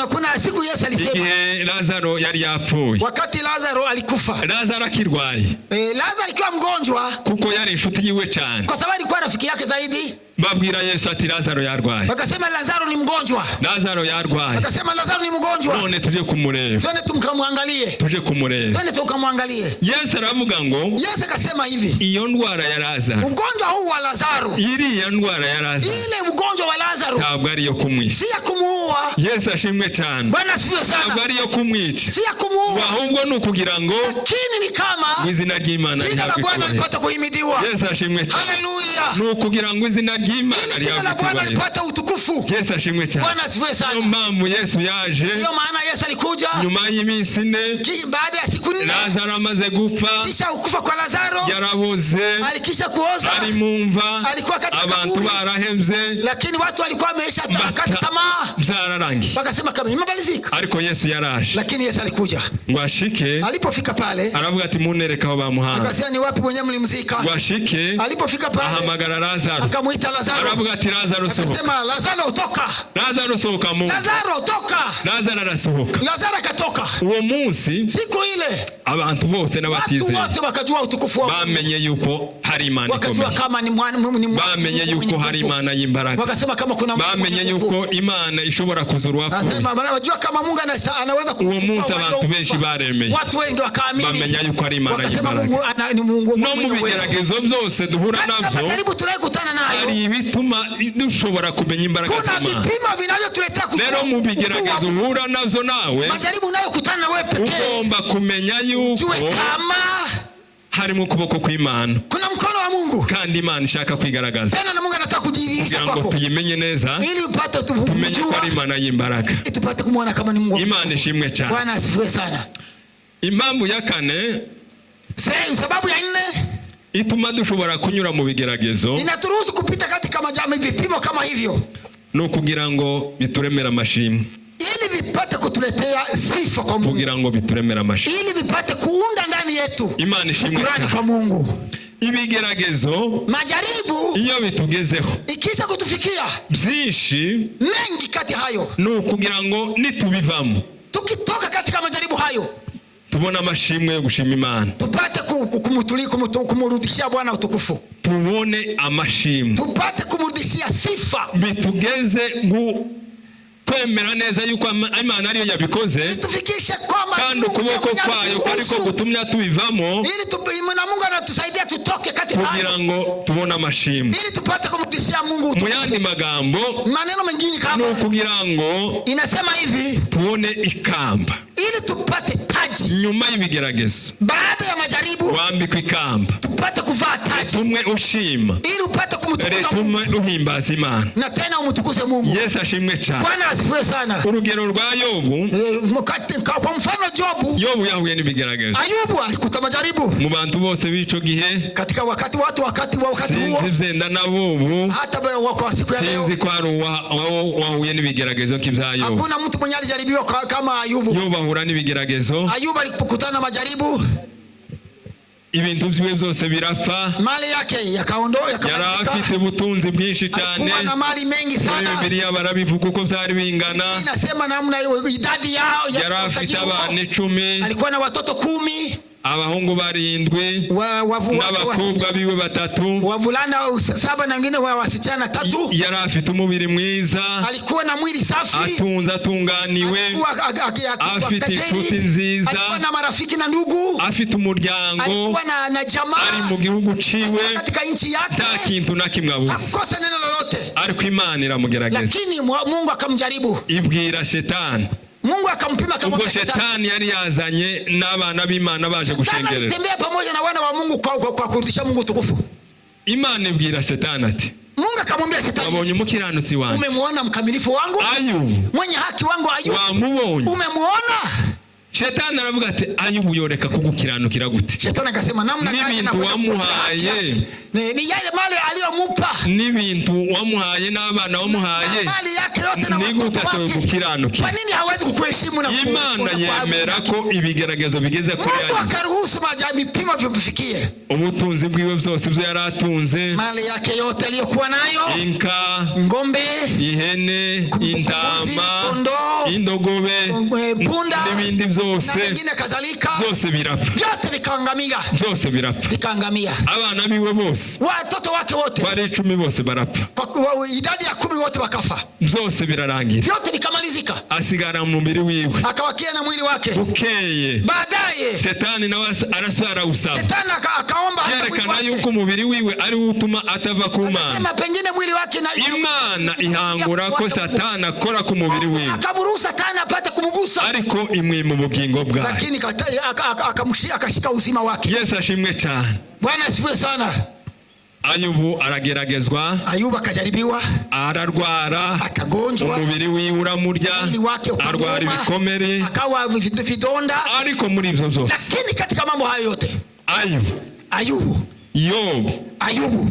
Kuna siku Yesu alisema igihe Lazaro yari yapfuye, wakati Lazaro alikufa, Lazaro akirwaye, Lazaro alikuwa mgonjwa kuko yari inshuti yiwe cyane, kwa sababu alikuwa rafiki yake zaidi. Babwira Yesu ati Lazaro yarwaye, Wakasema Lazaro ni mgonjwa, Lazaro yarwaye, wakasema Lazaro ni mgonjwa, none tuje kumureba, twende tukamwangalie, tuje kumureba. Twende tukamwangalie. Yesu aravuga ngo Yesu akasema hivi, iyo ndwara ya Lazaro, ugonjwa huu wa Lazaro, iriya ndwara ya Lazaro ile ugonjwa wa Lazaro ntabwo ari iyo kumwica. si ya kumuua. Yesu ashimwe cyane. Bwana asifiwe Ntabwo sana, ari iyo kumwica, si ya kumuua, ahubwo ni ukugira ngo lakini ni kama izina ry'Imana jina la rihabwe Bwana icyubahiro. lipate kuhimidiwa. Yesu ashimwe cyane. Haleluya, Ni ukugira ngo izina ry'Imana ili jina la rihabwe Bwana icyubahiro. lipate utukufu. Yesu ashimwe cyane. Bwana asifiwe Niyo sana. mpamvu Yesu yaje Ndiyo maana Yesu alikuja nyuma y'iminsi 4, baada ya siku 4, Lazaro amaze gupfa, kisha ukufa kwa Lazaro, yaraboze, alikisha kuoza, ari mu mva, alikuwa katika abantu kaburi, barahevye, lakini watu walikuwa wameisha kata tamaa, byararangiye, wakasema kama imemalizika, ariko Yesu yaraje lakini Yesu alikuja. ngo ashike, Alipofika pale aravuga ati munereke aho bamuhamba. akasema, ni wapi mwenyewe mlimzika? Ngo ashike, Alipofika pale ahamagara Lazaro, akamwita Lazaro, aravuga ati Lazaro sohoka, akasema, Lazaro toka, Lazaro sohoka mu mva. Lazaro toka. Lazaro arasohoka. Lazaro akatoka. Uwo munsi Siku ile abantu bose watu n'abatizeye wote wakajua utukufu wa Mungu, bamenye yuko hari Imana wakajua ikomeye, kama ni mwana ni bamenye Mungu yuko mwenye hari nguvu. Imana y'imbaraga, Wakasema kama kuna Mungu bamenye mwenye nguvu. yuko Imana ishobora kuzura uwapfuye. Nasema wanajua kama Mungu anaweza Uwo kufufua munsi abantu waliokufa. benshi baremeye, Watu wengi wakaamini, bamenya yuko ari Imana wakasema y'imbaraga. Mungu ni Mungu No mu mwenye uwezo. bigeragezo byose duhura Katika nabyo, majaribu tunayokutana nayo, hari ibituma dushobora kumenya imbaraga kuna z'Imana. vipimo vinavyotuletea Rero mu bigeragezo uhura nabyo nawe, majaribu unayokutana na wewe pekee, ugomba kumenya yuko jue kama harimo ukuboko kw'Imana, kuna mkono wa Mungu, kandi Imana ishaka kwigaragaza tena na Mungu anataka kujidhihirisha kugira ngo kwako tuyimenye neza, ili upate tumenye ko kumjua, ari Imana y'imbaraga. ili tupate kumwona kama ni Mungu. Imana ishimwe cyane. Bwana asifiwe sana. Impamvu ya kane Sababu ya nne ituma dushobora kunyura mu bigeragezo inaturuhusu kupita katika majami vipimo kama hivyo ni ukugira ngo bituremere amashimwe. ili vipate kutuletea sifa kwa Mungu, kugira ngo bituremere amashimwe. Ili vipate kuunda ndani yetu Imana ishimwe shukrani cyane. kwa Mungu. Ibigeragezo Majaribu iyo bitugezeho, ikisha kutufikia, byinshi mengi kati hayo, ni ukugira ngo nitubivamo tukitoka katika majaribu hayo, tubone amashimwe yo gushima Imana, tupate kumurudishia Bwana utukufu, tubone amashimwe, tupate kumrudishia sifa, bitugeze gu kwemera neza yuko Imana ariyo yabikoze, itufikishe kwamba kandi Mungu ukuboko ndiye kwayo mwenye ko ariko aturuhusu, gutumya tubivamo, ili na Mungu anatusaidia tutoke katika kugira hayo, ngo tubone amashimwe. ili tupate kumrudishia Mungu Mu utukufu. yandi magambo, Maneno mengine ni kama ukugira ngo inasema hivi, tubone ikamba ili tupate taji nyuma y'ibigeragezo. Baada ya majaribu, Wambikwa ikamba, tupate kuvaa taji, tumwe ushima, ili upate kumtukuza Mungu tumwe uhimbaza Imana. Na tena umtukuze Mungu. Yesu ashimwe cyane. Bwana asifiwe sana. Urugero rwa Yobu. Eh, kwa mfano Jobu, Yobu yahuye n'ibigeragezo. Ayubu alikuta majaribu. Mu bantu bose b'ico gihe, Katika wakati watu wakati wa wakati huo, sinzi vyenda n'abubu, hata kwa siku ya leo, sinzi ko hari wahuye n'ibigeragezo nk'ibya Yobu. Hakuna mtu mwenye alijaribiwa kama Ayubu. Yobu ahura n'ibigeragezo, Ayubu alipokutana na majaribu, ibintu byiwe byose birapfa. Mali yake yakaondoa, Yari yakamalizika. afite ubutunzi bwinshi cyane. Alikuwa na mali mengi Muri sana. Bibiliya barabivuga uko byari bingana. Inasema namna hiyo, idadi yao ya Yari afite utajiri huo. abana 10, Alikuwa na watoto 10, abahungu 7 n'abakobwa biwe 3. Wavulana 7 na wengine wa wasichana 3. Yari afite umubiri mwiza, Alikuwa na mwili safi, atunze, atunganiwe, alikuwa afite tajiri, inshuti nziza, alikuwa na marafiki na ndugu, afite umuryango, alikuwa na jamaa, ari mu gihugu ciwe, alikuwa katika nchi nta yake, kintu na kimwe abuze. hakukosa neno lolote, Ariko Imana iramugerageza, lakini Mungu akamjaribu. Ibwira Shetani. Mungu akampima, Ubwo akamwambia Shetani. Shetani yari yazanye n'abana b'Imana baje Shetani gushengerera. alitembea pamoja na wana wa Mungu kwa kurudisha Mungu utukufu. Imana ibwira Shetani ati, Mungu akamwambia Shetani, wabonye umukiranutsi wanjye umemuona mkamilifu wangu, Ayubu? Mwenye haki wangu Ayubu, Wamubonye? Umemuona? Shetani aravuga ati, Ayubu yoreka kugukiranukira gute? Shetani akasema, namna gani N'ibintu anakwenda wamuhaye. kukosa haki yake? Ni yale mali aliyomupa, N'ibintu wamuhaye n'abana wamuhaye, na mali yake yote na ni gute watoto wake. atogukiranukiye? Kwa nini hawezi kukuheshimu na Imana yemera ko ibigeragezo bigeze kuri Mungu Ayubu. akaruhusu vipimo vimfikie, Ubutunzi bwiwe byose, ibyo yari atunze, mali yake yote aliyokuwa nayo, inka, ngombe, ihene, intama, kondoo, indogobe, punda n'ibindi na byose, mengine kadhalika, byose birapfa, vyote vikaangamia, byose birapfa. Vikaangamia. Abana biwe bose, Watoto wake wote, bari 10, bose barapfa. Idadi ya 10 wote wakafa, Byose birarangira, vyote vikamalizika, asigara mu mubiri wiwe. Akawakia na mwili wake. Bukeye Baadaye Shetani nawe arasubira arawusaba, Shetani akaomba hata mwili yerekana wake. yuko umubiri wiwe ari wo utuma atava ku Mana. Akasema pengine mwili wake na Imana ihangura ko Satani akora ku mubiri wiwe, akamruhusu Satani apate kumgusa, ariko imwima ubugingo bwayo. Lakini akashika uzima wake. Yesu ashimwe cyane. Bwana asifiwe sana. Ayubu arageragezwa, Ayubu akajaribiwa, ararwara, akagonjwa, umubiri wiwe uramurya, mwili wake arwara ukamuma, ibikomere. Akawa vidonda. Ariko muri ibyo byose, Lakini katika mambo hayo yote, Ayubu, Ayubu, Yobu, Ayubu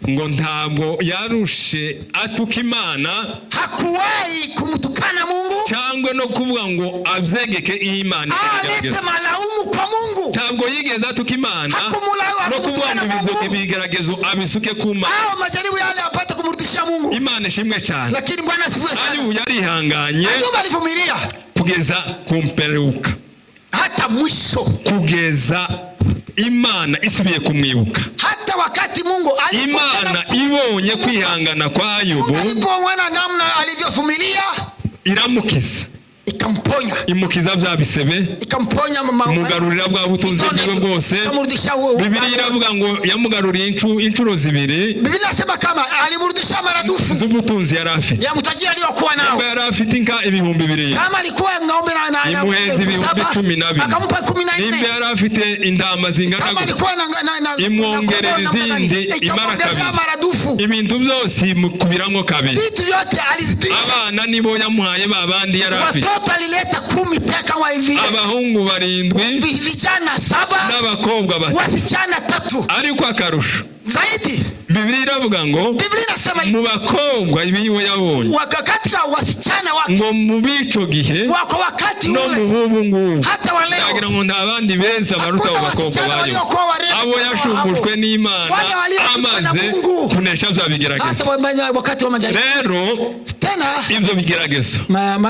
ngo ntabwo yarushe atuka Imana, hakuwahi kumtukana Mungu cyangwa no kuvuga ngo abyegeke Imana alete igerageza. malaumu kwa Mungu. Ntabwo yigeze atuka Imana Hakumulaumu, no kuvuga ngo hakumtukana Mungu ibigeragezo abisuke ku Mana. Au majaribu yale apate kumrudishia Mungu. Imana ishimwe cyane. Lakini Bwana asifiwe sana. Ayubu yarihanganye Ayubu alivumilia kugeza ku mperuka, hata mwisho, kugeza Imana isubiye kumwibuka. Hata wakati Mungu Imana ibonye kwihangana kwa Ayubu, alipomwona namna alivyovumilia, iramukiza, ikamponya, imukiza bya bisebe, ikamponya imugarurira bwa butunzi bwiwe bwose. Ikamrudisha huo. Bibiliya iravuga ngo yamugaruriye inshuro zibiri Biblia inasema kama alimrudisha maradufu z'ubutunzi yari afite. Ya mtajiri aliyokuwa nao. Nimba yari afite inka 7000, Kama alikuwa ng'ombe na imuheza elfu ibihumbi saba, 14. akampa 14. Nimba yari afite intama zingana Kama gutya, alikuwa na imwongerera na kondoo na izindi, nani, imara ikamwongezea kabiri. maradufu. Ibintu byose imukubiramo kabiri. Vitu vyote alizidisha. Abana nibo yamuhaye ba bandi yari afite, Watoto alileta 10 tena kama hivi, abahungu 7 vijana 7, n'abakobwa 3. wasichana 3. Ariko akarusho, Zaidi, Bibiliya iravuga ngo Biblia inasema hivi, mu bakobwa ibiwe yabonye katika wasichana wake ngo mu b'ico gihe wako wakati no mu ule b'ubu ngubu hata wa leo ndagira ngo nta bandi beza baruta abo Hakuna bakobwa wasichana bayo waliokuwa warembo abo kama yashumbushwe hao. n'Imana Wale walioshikwa na amaze Mungu. kunesha bya bigeragezo. Hata wakati wa majaribu. Rero Tena ibyo bigeragezo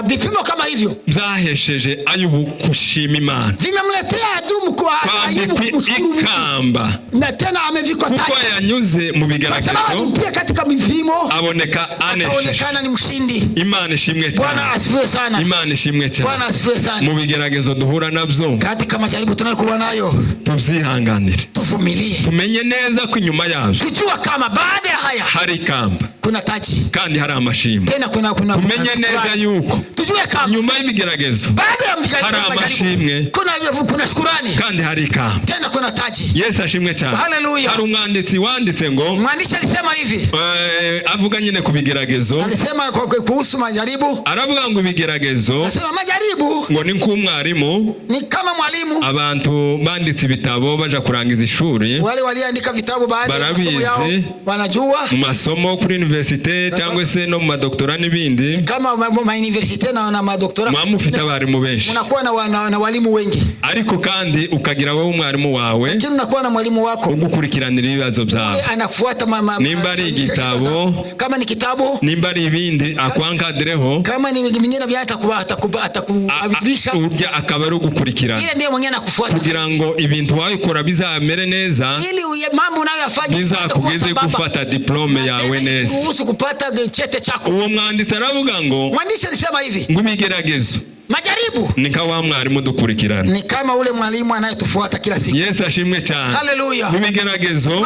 vipimo kama hivyo byahesheje Ayubu gushima Imana, vimemletea adumu kwa Ayubu kwambikwa kumshukuru Mungu, ikamba na tena amevikwa kuko taji yanyuze mu kwa sababu bigeragezo alipia katika vipimo, aboneka anesheje. akaonekana ni mshindi. Imana ishimwe Bwana cyane, asifiwe sana. Imana ishimwe cyane. Bwana asifiwe sana. Mu bigeragezo duhura nabyo Katika majaribu tunayokuwa nayo tubyihanganire, tuvumilie, tumenye neza ko inyuma yabyo tujua kama baada ya haya hari ikamba kuna taji, kandi hari amashimwe. tena kuna Tumenye kuna neza shukrani. yuko Tujue kama nyuma y'ibigeragezo baada ya hari amashimwe kuna shukurani, kandi hari ikamba. tena kuna taji. Yesu ashimwe cyane. Haleluya. Hari umwanditsi wanditse ngo Mwandishi alisema hivi, avuga nyine ku bigeragezo, alisema kuhusu majaribu, aravuga ngo ibigeragezo alisema majaribu ngo ni nk'umwarimu. ni kama mwalimu. Abantu banditse ibitabo baja kurangiza ishuri Wale walioandika vitabu baada ya masomo yao Barabizi. wanajua mu masomo kuri universite cyangwa se no mu madoktora n'ibindi, kama ma universite na madoktora muba mufite abarimu benshi, unakuwa na walimu wengi, ariko kandi ukagira wowe umwarimu wawe lakini unakuwa na mwalimu wako ugukurikiranira ibibazo byawe, anafuata Nimba ari igitabo, kama ni kitabu, nimba ari ibindi akwankadireho, kama ni vingine vya atakuadibisha, urya akaba ari ugukurikirana ile ndiye mwenyewe anakufuata kugira ngo ibintu wabikora bizamere neza, ili mambo unayoyafanya bizakugeze gufata diplome yawe neza. Ruhusu kupata chete chako. Uwo mwanditsi aravuga ngo Mwandishi alisema hivi, ngo ibigeragezo majaribu ni nka wa mwarimu dukurikirana. ni kama ule mwalimu anayetufuata kila siku. Yesu ashimwe cyane. Haleluya. Mu bigeragezo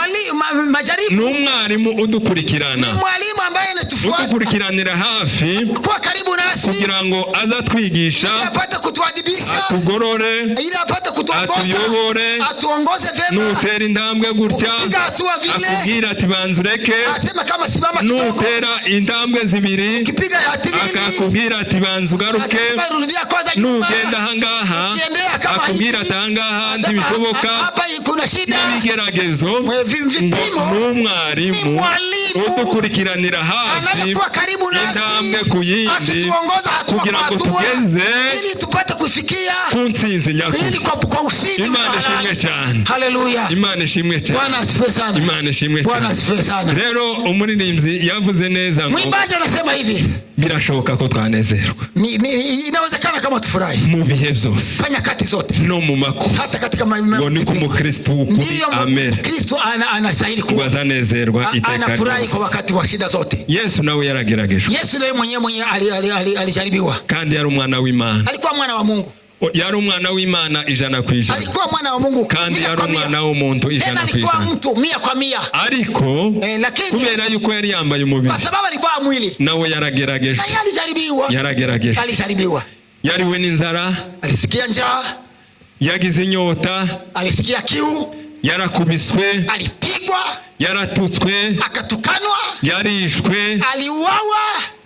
Majaribu ni umwarimu udukurikirana, ni mwalimu ambaye anatufuata udukurikiranira hafi kuwa karibu nasi kugira ngo azatwigisha, ili apate kutuadibisha, atugorore, ili apate kutuongoza, atuyobore, atuongoze vyema. nutera intambwe gutya Ukipiga hatua vile, akubwira ati banza ureke, asema kama simama kidogo, nutera intambwe zibiri ukipiga hati mbili, akakubwira ati banza ugaruke, akasema rudia kwanza nyuma, nugenda ahangaha Ukiendea kama akubwira hivi, ati ahangaha asema, ntibishoboka. hapa kuna shida. N'ibigeragezo Vipimo ngo n'umwarimu ni mwalimu udukurikiranira hafi anayekuwa karibu nasi intambwe ku yindi akituongoza hatua kugira kwa ngo hatua tugeze ili tupate kufikia ku ntsinzi ili nyakuri. kwa ushindi Imana wa ishimwe halali. cyane, Haleluya. Imana ishimwe cyane, Bwana asifiwe sana. Imana ishimwe Bwana cyane. asifiwe sana. Rero umuririmbyi yavuze neza ngo Mwimbaji anasema hivi, birashoboka ko twanezerwa inawezekana kama tufurahi mu bihe byose kwa nyakati zote, no mu makuba, hata katika ngo niko umukristo w'ukuri ndiyo amera Kristo anastahili ngo kuwa azanezerwa iteka anafurahi kwa ryose. wakati wa shida zote. Yesu nawe yarageragejwe Yesu naye mwenyewe alijaribiwa, kandi yari umwana w'Imana, alikuwa mwana wa Mungu, yari umwana w'Imana 100%, alikuwa mwana wa Mungu kandi mia yari kwa mia. umwana w'umuntu Tena ijana ku alikuwa ijana. mtu 100%. Ariko Lakini kubera yuko yari yambaye umubiri kwa sababu alikuwa mwili nawe yarageragejwe, naye alijaribiwa, yarageragejwe, alijaribiwa, yariwe n'inzara, alisikia njaa, yagize inyota, alisikia kiu, yarakubiswe, alipigwa, yaratutswe, akatukanwa, yarishwe, aliuawa,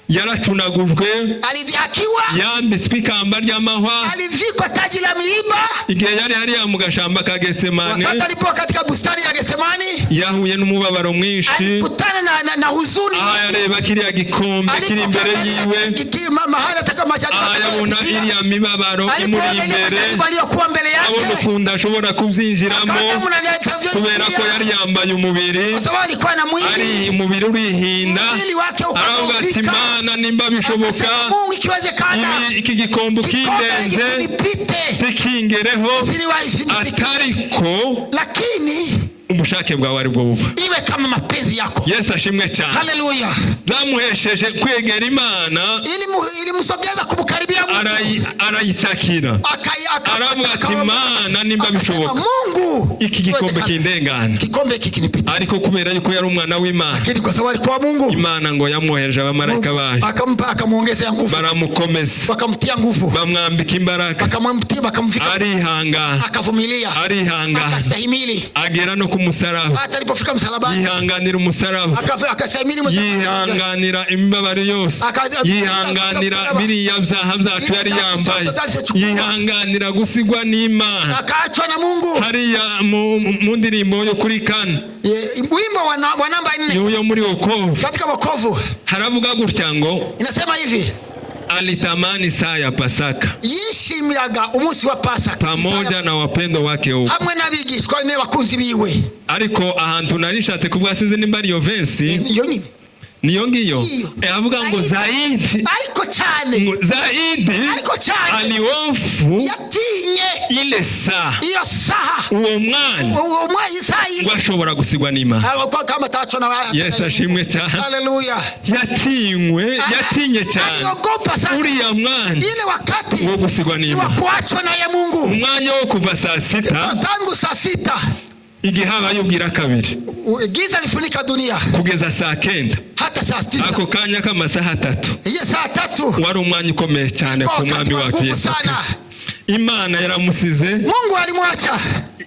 yaracunagujwe, alidhihakiwa, yambitswe ikamba ry'amahwa. alivikwa taji la miiba. Igihe yari hariya mu gashamba ka Getsemane Wakati alipokuwa katika bustani ya Getsemani yahuye n'umubabaro mwinshi, alikutana na huzuni aha yareba kiriya gikombe kiri imbere yiwe, mahali ataka majaribu aha yabona atakayopitia. iriya mibabaro imuri Alipoona ile imbere, majaribu aliyokuwa mbele abona yake, ukuntu ashobora kubyinjiramo akaona namna atakavyoingia, kubera ko yari yambaye umubiri, kwa sababu alikuwa na ari mwili, umubiri urihinda, mwili wake aravuga ati ukadhoofika. Mana nimba bishoboka Akasema, Mungu ikiwezekana ibi iki gikombe kikombe ukindenze kinipite, tikingereho, siniwahi, atariko lakini ubushake bwawe aribwo buva. iwe kama mapenzi yako. Yesu ashimwe cyane. Haleluya! Byamuhesheje kwegera Imana, Ilimsogeza kumkaribia Mungu, arayitakira, aravuga ati Mana nimba akasema, bishoboka Mungu iki gikombe ikiwezekana, kindengane. kikombe hiki kinipite, Ariko kubera yuko yari umwana w'Imana, lakini kwa sababu alikuwa Mungu, Imana ngo yamwohereje abamarayika Mungu bayo, akampa, akamwongezea nguvu, baramukomeza, wakamtia nguvu, bamwambika imbaraga, wakamtia, wakamvika, arihangana, akavumilia, arihangana, akastahimili agera no ku musaraba, hata alipofika msalabani, yihanganira umusaraba, akastahimili msalabani. yihanganira imibabaro yose, yihanganira biriya byaha byacu Ntacyo yari yambaye, yihanganira gusigwa n'Imana. Akaachwa na Mungu. Hariya mu ndirimbo yo kuri kane, Wimbo wa namba 4 yo muri wokovu, katika wokovu, haravuga gutya ngo inasema hivi: alitamani saa ya Pasaka yishimiraga umunsi wa Pasaka pamoja na wapendo wake huko. Hamwe n'abigishwa n'abakunzi biwe. Ariko ahantu nari nshatse kuvuga, sinzi nimba ari iyo verse. Iyo nyine. Niyo ngiyo. Iyo. Avuga ngo zaidi, Ariko cyane, ngo zaidi ariko cyane alihofu yatinye ile saa, iyo saha, uwo mwanya, uwo mwanya, isaha ngo ashobora gusigwa n'Imana. Kama ataachwa na Yesu ashimwe cyane. Haleluya. Yatinywe, yatinye cyane Aliogopa sana uriya mwanya ile wakati wo gusigwa wa n'Imana, kuachwa naye Mungu. Umwanya wo kuva saa 6, Tangu saa 6, igihe habaye ubwira kabiri, giza lifunika dunia, kugeza saa 9, hata saa 9, ako kanya k'amasaha 3 iyo saa 3 wari umwanya ukomeye cyane kwa ku wakati mwami wa wacu nguvu Yesu sana. Kristo. Imana yaramusize, Mungu alimwacha,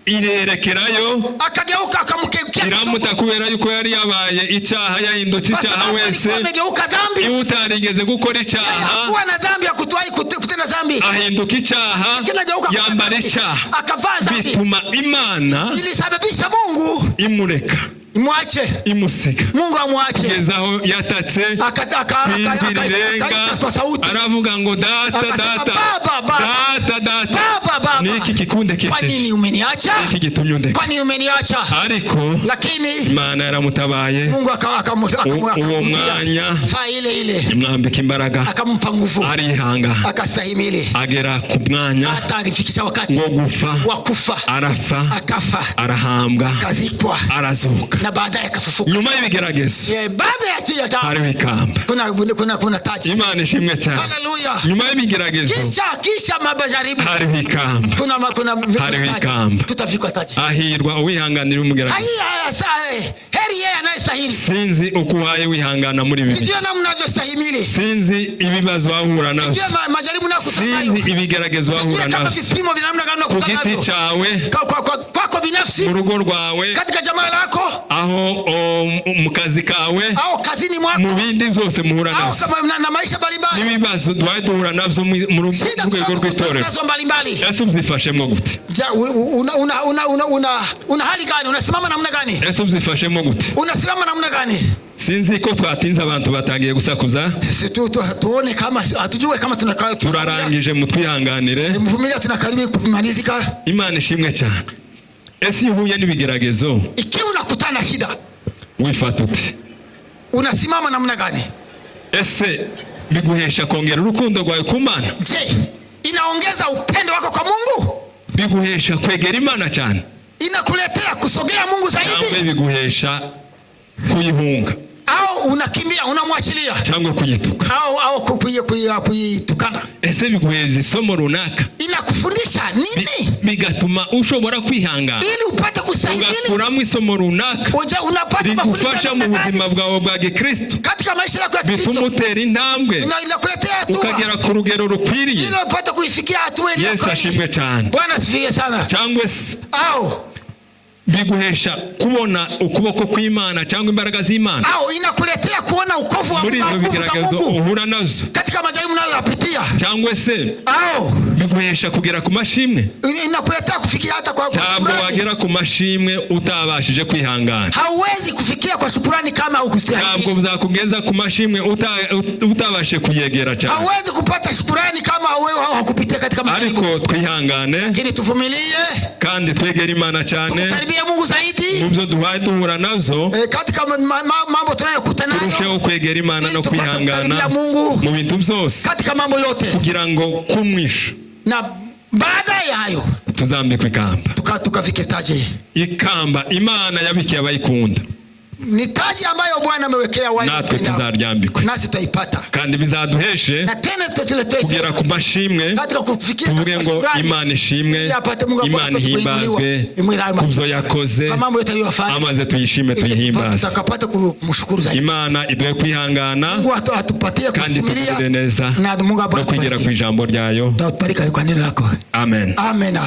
irerekerayo, akageuka, akamkeukia iramuta kubera yuko yari yabaye icyaha, yahindutse kwa icyaha sababu wese. alikuwa amegeuka dhambi. Iyo utarigeze gukora icyaha, Hakuwa na dhambi ya kutuwahi kutenda dhambi, ahinduka icyaha, lakini ageuka kuwa yambara dhambi, icyaha, akavaa dhambi. Bituma Imana Ilisababisha Mungu imureka, imwache, imusiga, Mungu amwache. Kugeza aho yatatse ku ijwi rirenga, Akaita kwa sauti, aravuga ngo: "Data, akasema, Data, "Baba, Baba, Data, Data, Baba, Baba, niki kwa kikundekesheje? nini umeniacha? Niki gitumye undeka?" Kwa nini umeniacha?" Ariko Lakini Imana yaramutabaye. Mungu Uwo akamrudia mwanya, saa ile ile, imwambika imbaraga, akampa nguvu, arihanga, akastahimili, agera ku mwanya hata alifikisha wakati wo gufa, wa kufa. Arapfa, Akafa, arahambwa, akazikwa, arazuka. Na baadaye akafufuka. Nyuma y'ibigeragezo Baada ya hariho ikamba. kuna taji. Imana ishimwe cyane. Haleluya. Nyuma y'ibigeragezo Kisha majaribu hariho ikamba. kuna Hariho taji. ikamba. Tutavikwa taji. Ahirwa uwihanganira umugeragezo. Haiya, heri yeye anayestahili. Sinzi uko uhaye wihangana muri ibi bihe. Sijui namna unavyostahimili. Sinzi ibibazo wahura navyo, Sijui majaribu unayokutana nayo. sinzi ibigeragezo Sijui wahura kama navyo vipimo vya namna gani ku unakutana giti navyo cyawe, kwako binafsi, mu rugo rwawe, katika jamaa lako, aho mu kazi kawe, au kazini mwako, mu bindi byose muhura au navyo, na maisha mbalimbali, n'ibibazo duhaye duhura navyo mu shida rwego tunazokutana rw'itorero. nazo mbalimbali. Ese ubyifashemo gute? Ja, una hali gani? Unasimama namna gani? Ese ubyifashemo gute? Unasimama namna gani? Sinzi ko twatinze, abantu batangiye gusakuza. Si tuone kama hatujue kama tunakaa. Turarangije, mutwihanganire. Mvumilia, tunakaribia kumalizika. Imana ishimwe cyane. Ese iyo uhuye n'ibigeragezo, Ikiwa unakutana na shida, wifata ute? Unasimama namna gani? Ese biguhesha kongera urukundo rwawe ku Mana? Je, inaongeza upendo wako kwa Mungu? Biguhesha kwegera Imana cyane, Inakuletea kusogea Mungu cyangwa zaidi, biguhesha kuyihunga, au unakimbia, unamwachilia, cyangwa kuyituka? au kuitukana? Ese biguheza isomo runaka, Inakufundisha nini bigatuma ushobora kwihangana, ili upate kustahimili? ugakuramo isomo runaka Uja, unapata mafundisho rigufasha mu namna buzima gani bwawe bwa gikristo, katika maisha yako ya bituma Kristo? utera intambwe, Inakuletea hatua ukagera ku rugero rukwiriye? ili upate kuifikia hatua iliyo Yesu kweli. ashimwe cyane. Bwana asifiwe sana. Cyangwa se Au biguhesha kubona ukuboko kw'Imana cyangwa imbaraga z'Imana au inakuletea kuona ukovu wa muri Mungu, ibyo nguvu za bigeragezo Mungu uhura nazo, katika majaribu unayoyapitia, cyangwa se au biguhesha kugera ku mashimwe? Inakuletea kufikia hata kwa Ntabwo shukurani. wagera ku mashimwe utabashije kwihangana. Hauwezi kufikia kwa shukurani kama Ntabwo hukustahimili. byakugeza ku mashimwe utabashe kuyegera cyane. Hauwezi kupata shukurani kama wewe haukupitia katika majaribu. Ariko twihangane, Lakini tuvumilie, kandi twegere Imana cyane tumkaribie Mungu zaidi mu byo duhaye duhura navyo, katika mambo tunayokutana nayo, turusheho kwegera Imana ili no tupate kwihangana kukaribia Mungu mu bintu byose, katika mambo yote, kugira ngo kumwisho na baada ya hayo tuzambikwe ikamba, tukavike taji. Ikamba Imana yabikiye abayikunda. Ni taji ambayo Bwana amewekea wale Natwe wapendao. tuzaryambikwe, Nasi tutaipata, kandi bizaduheshe na tena tutuletee kugera ku mashimwe, katika kufikia tuvuge katika ngo shukrani, Imana ishimwe, ili apate Mungu Imana apate ihimbazwe kuinuliwa. ku byo yakoze, Kwa mambo yote aliyofanya, amaze tuyishime, ili tuyihimbaze. tutakapata kumshukuru zaidi. Imana iduhe kwihangana, Mungu atupatie kandi kuvumilia, tugirire neza na Mungu no kwigira ku ijambo ryayo. Tubariki kwa neno lako. Amen. Amen.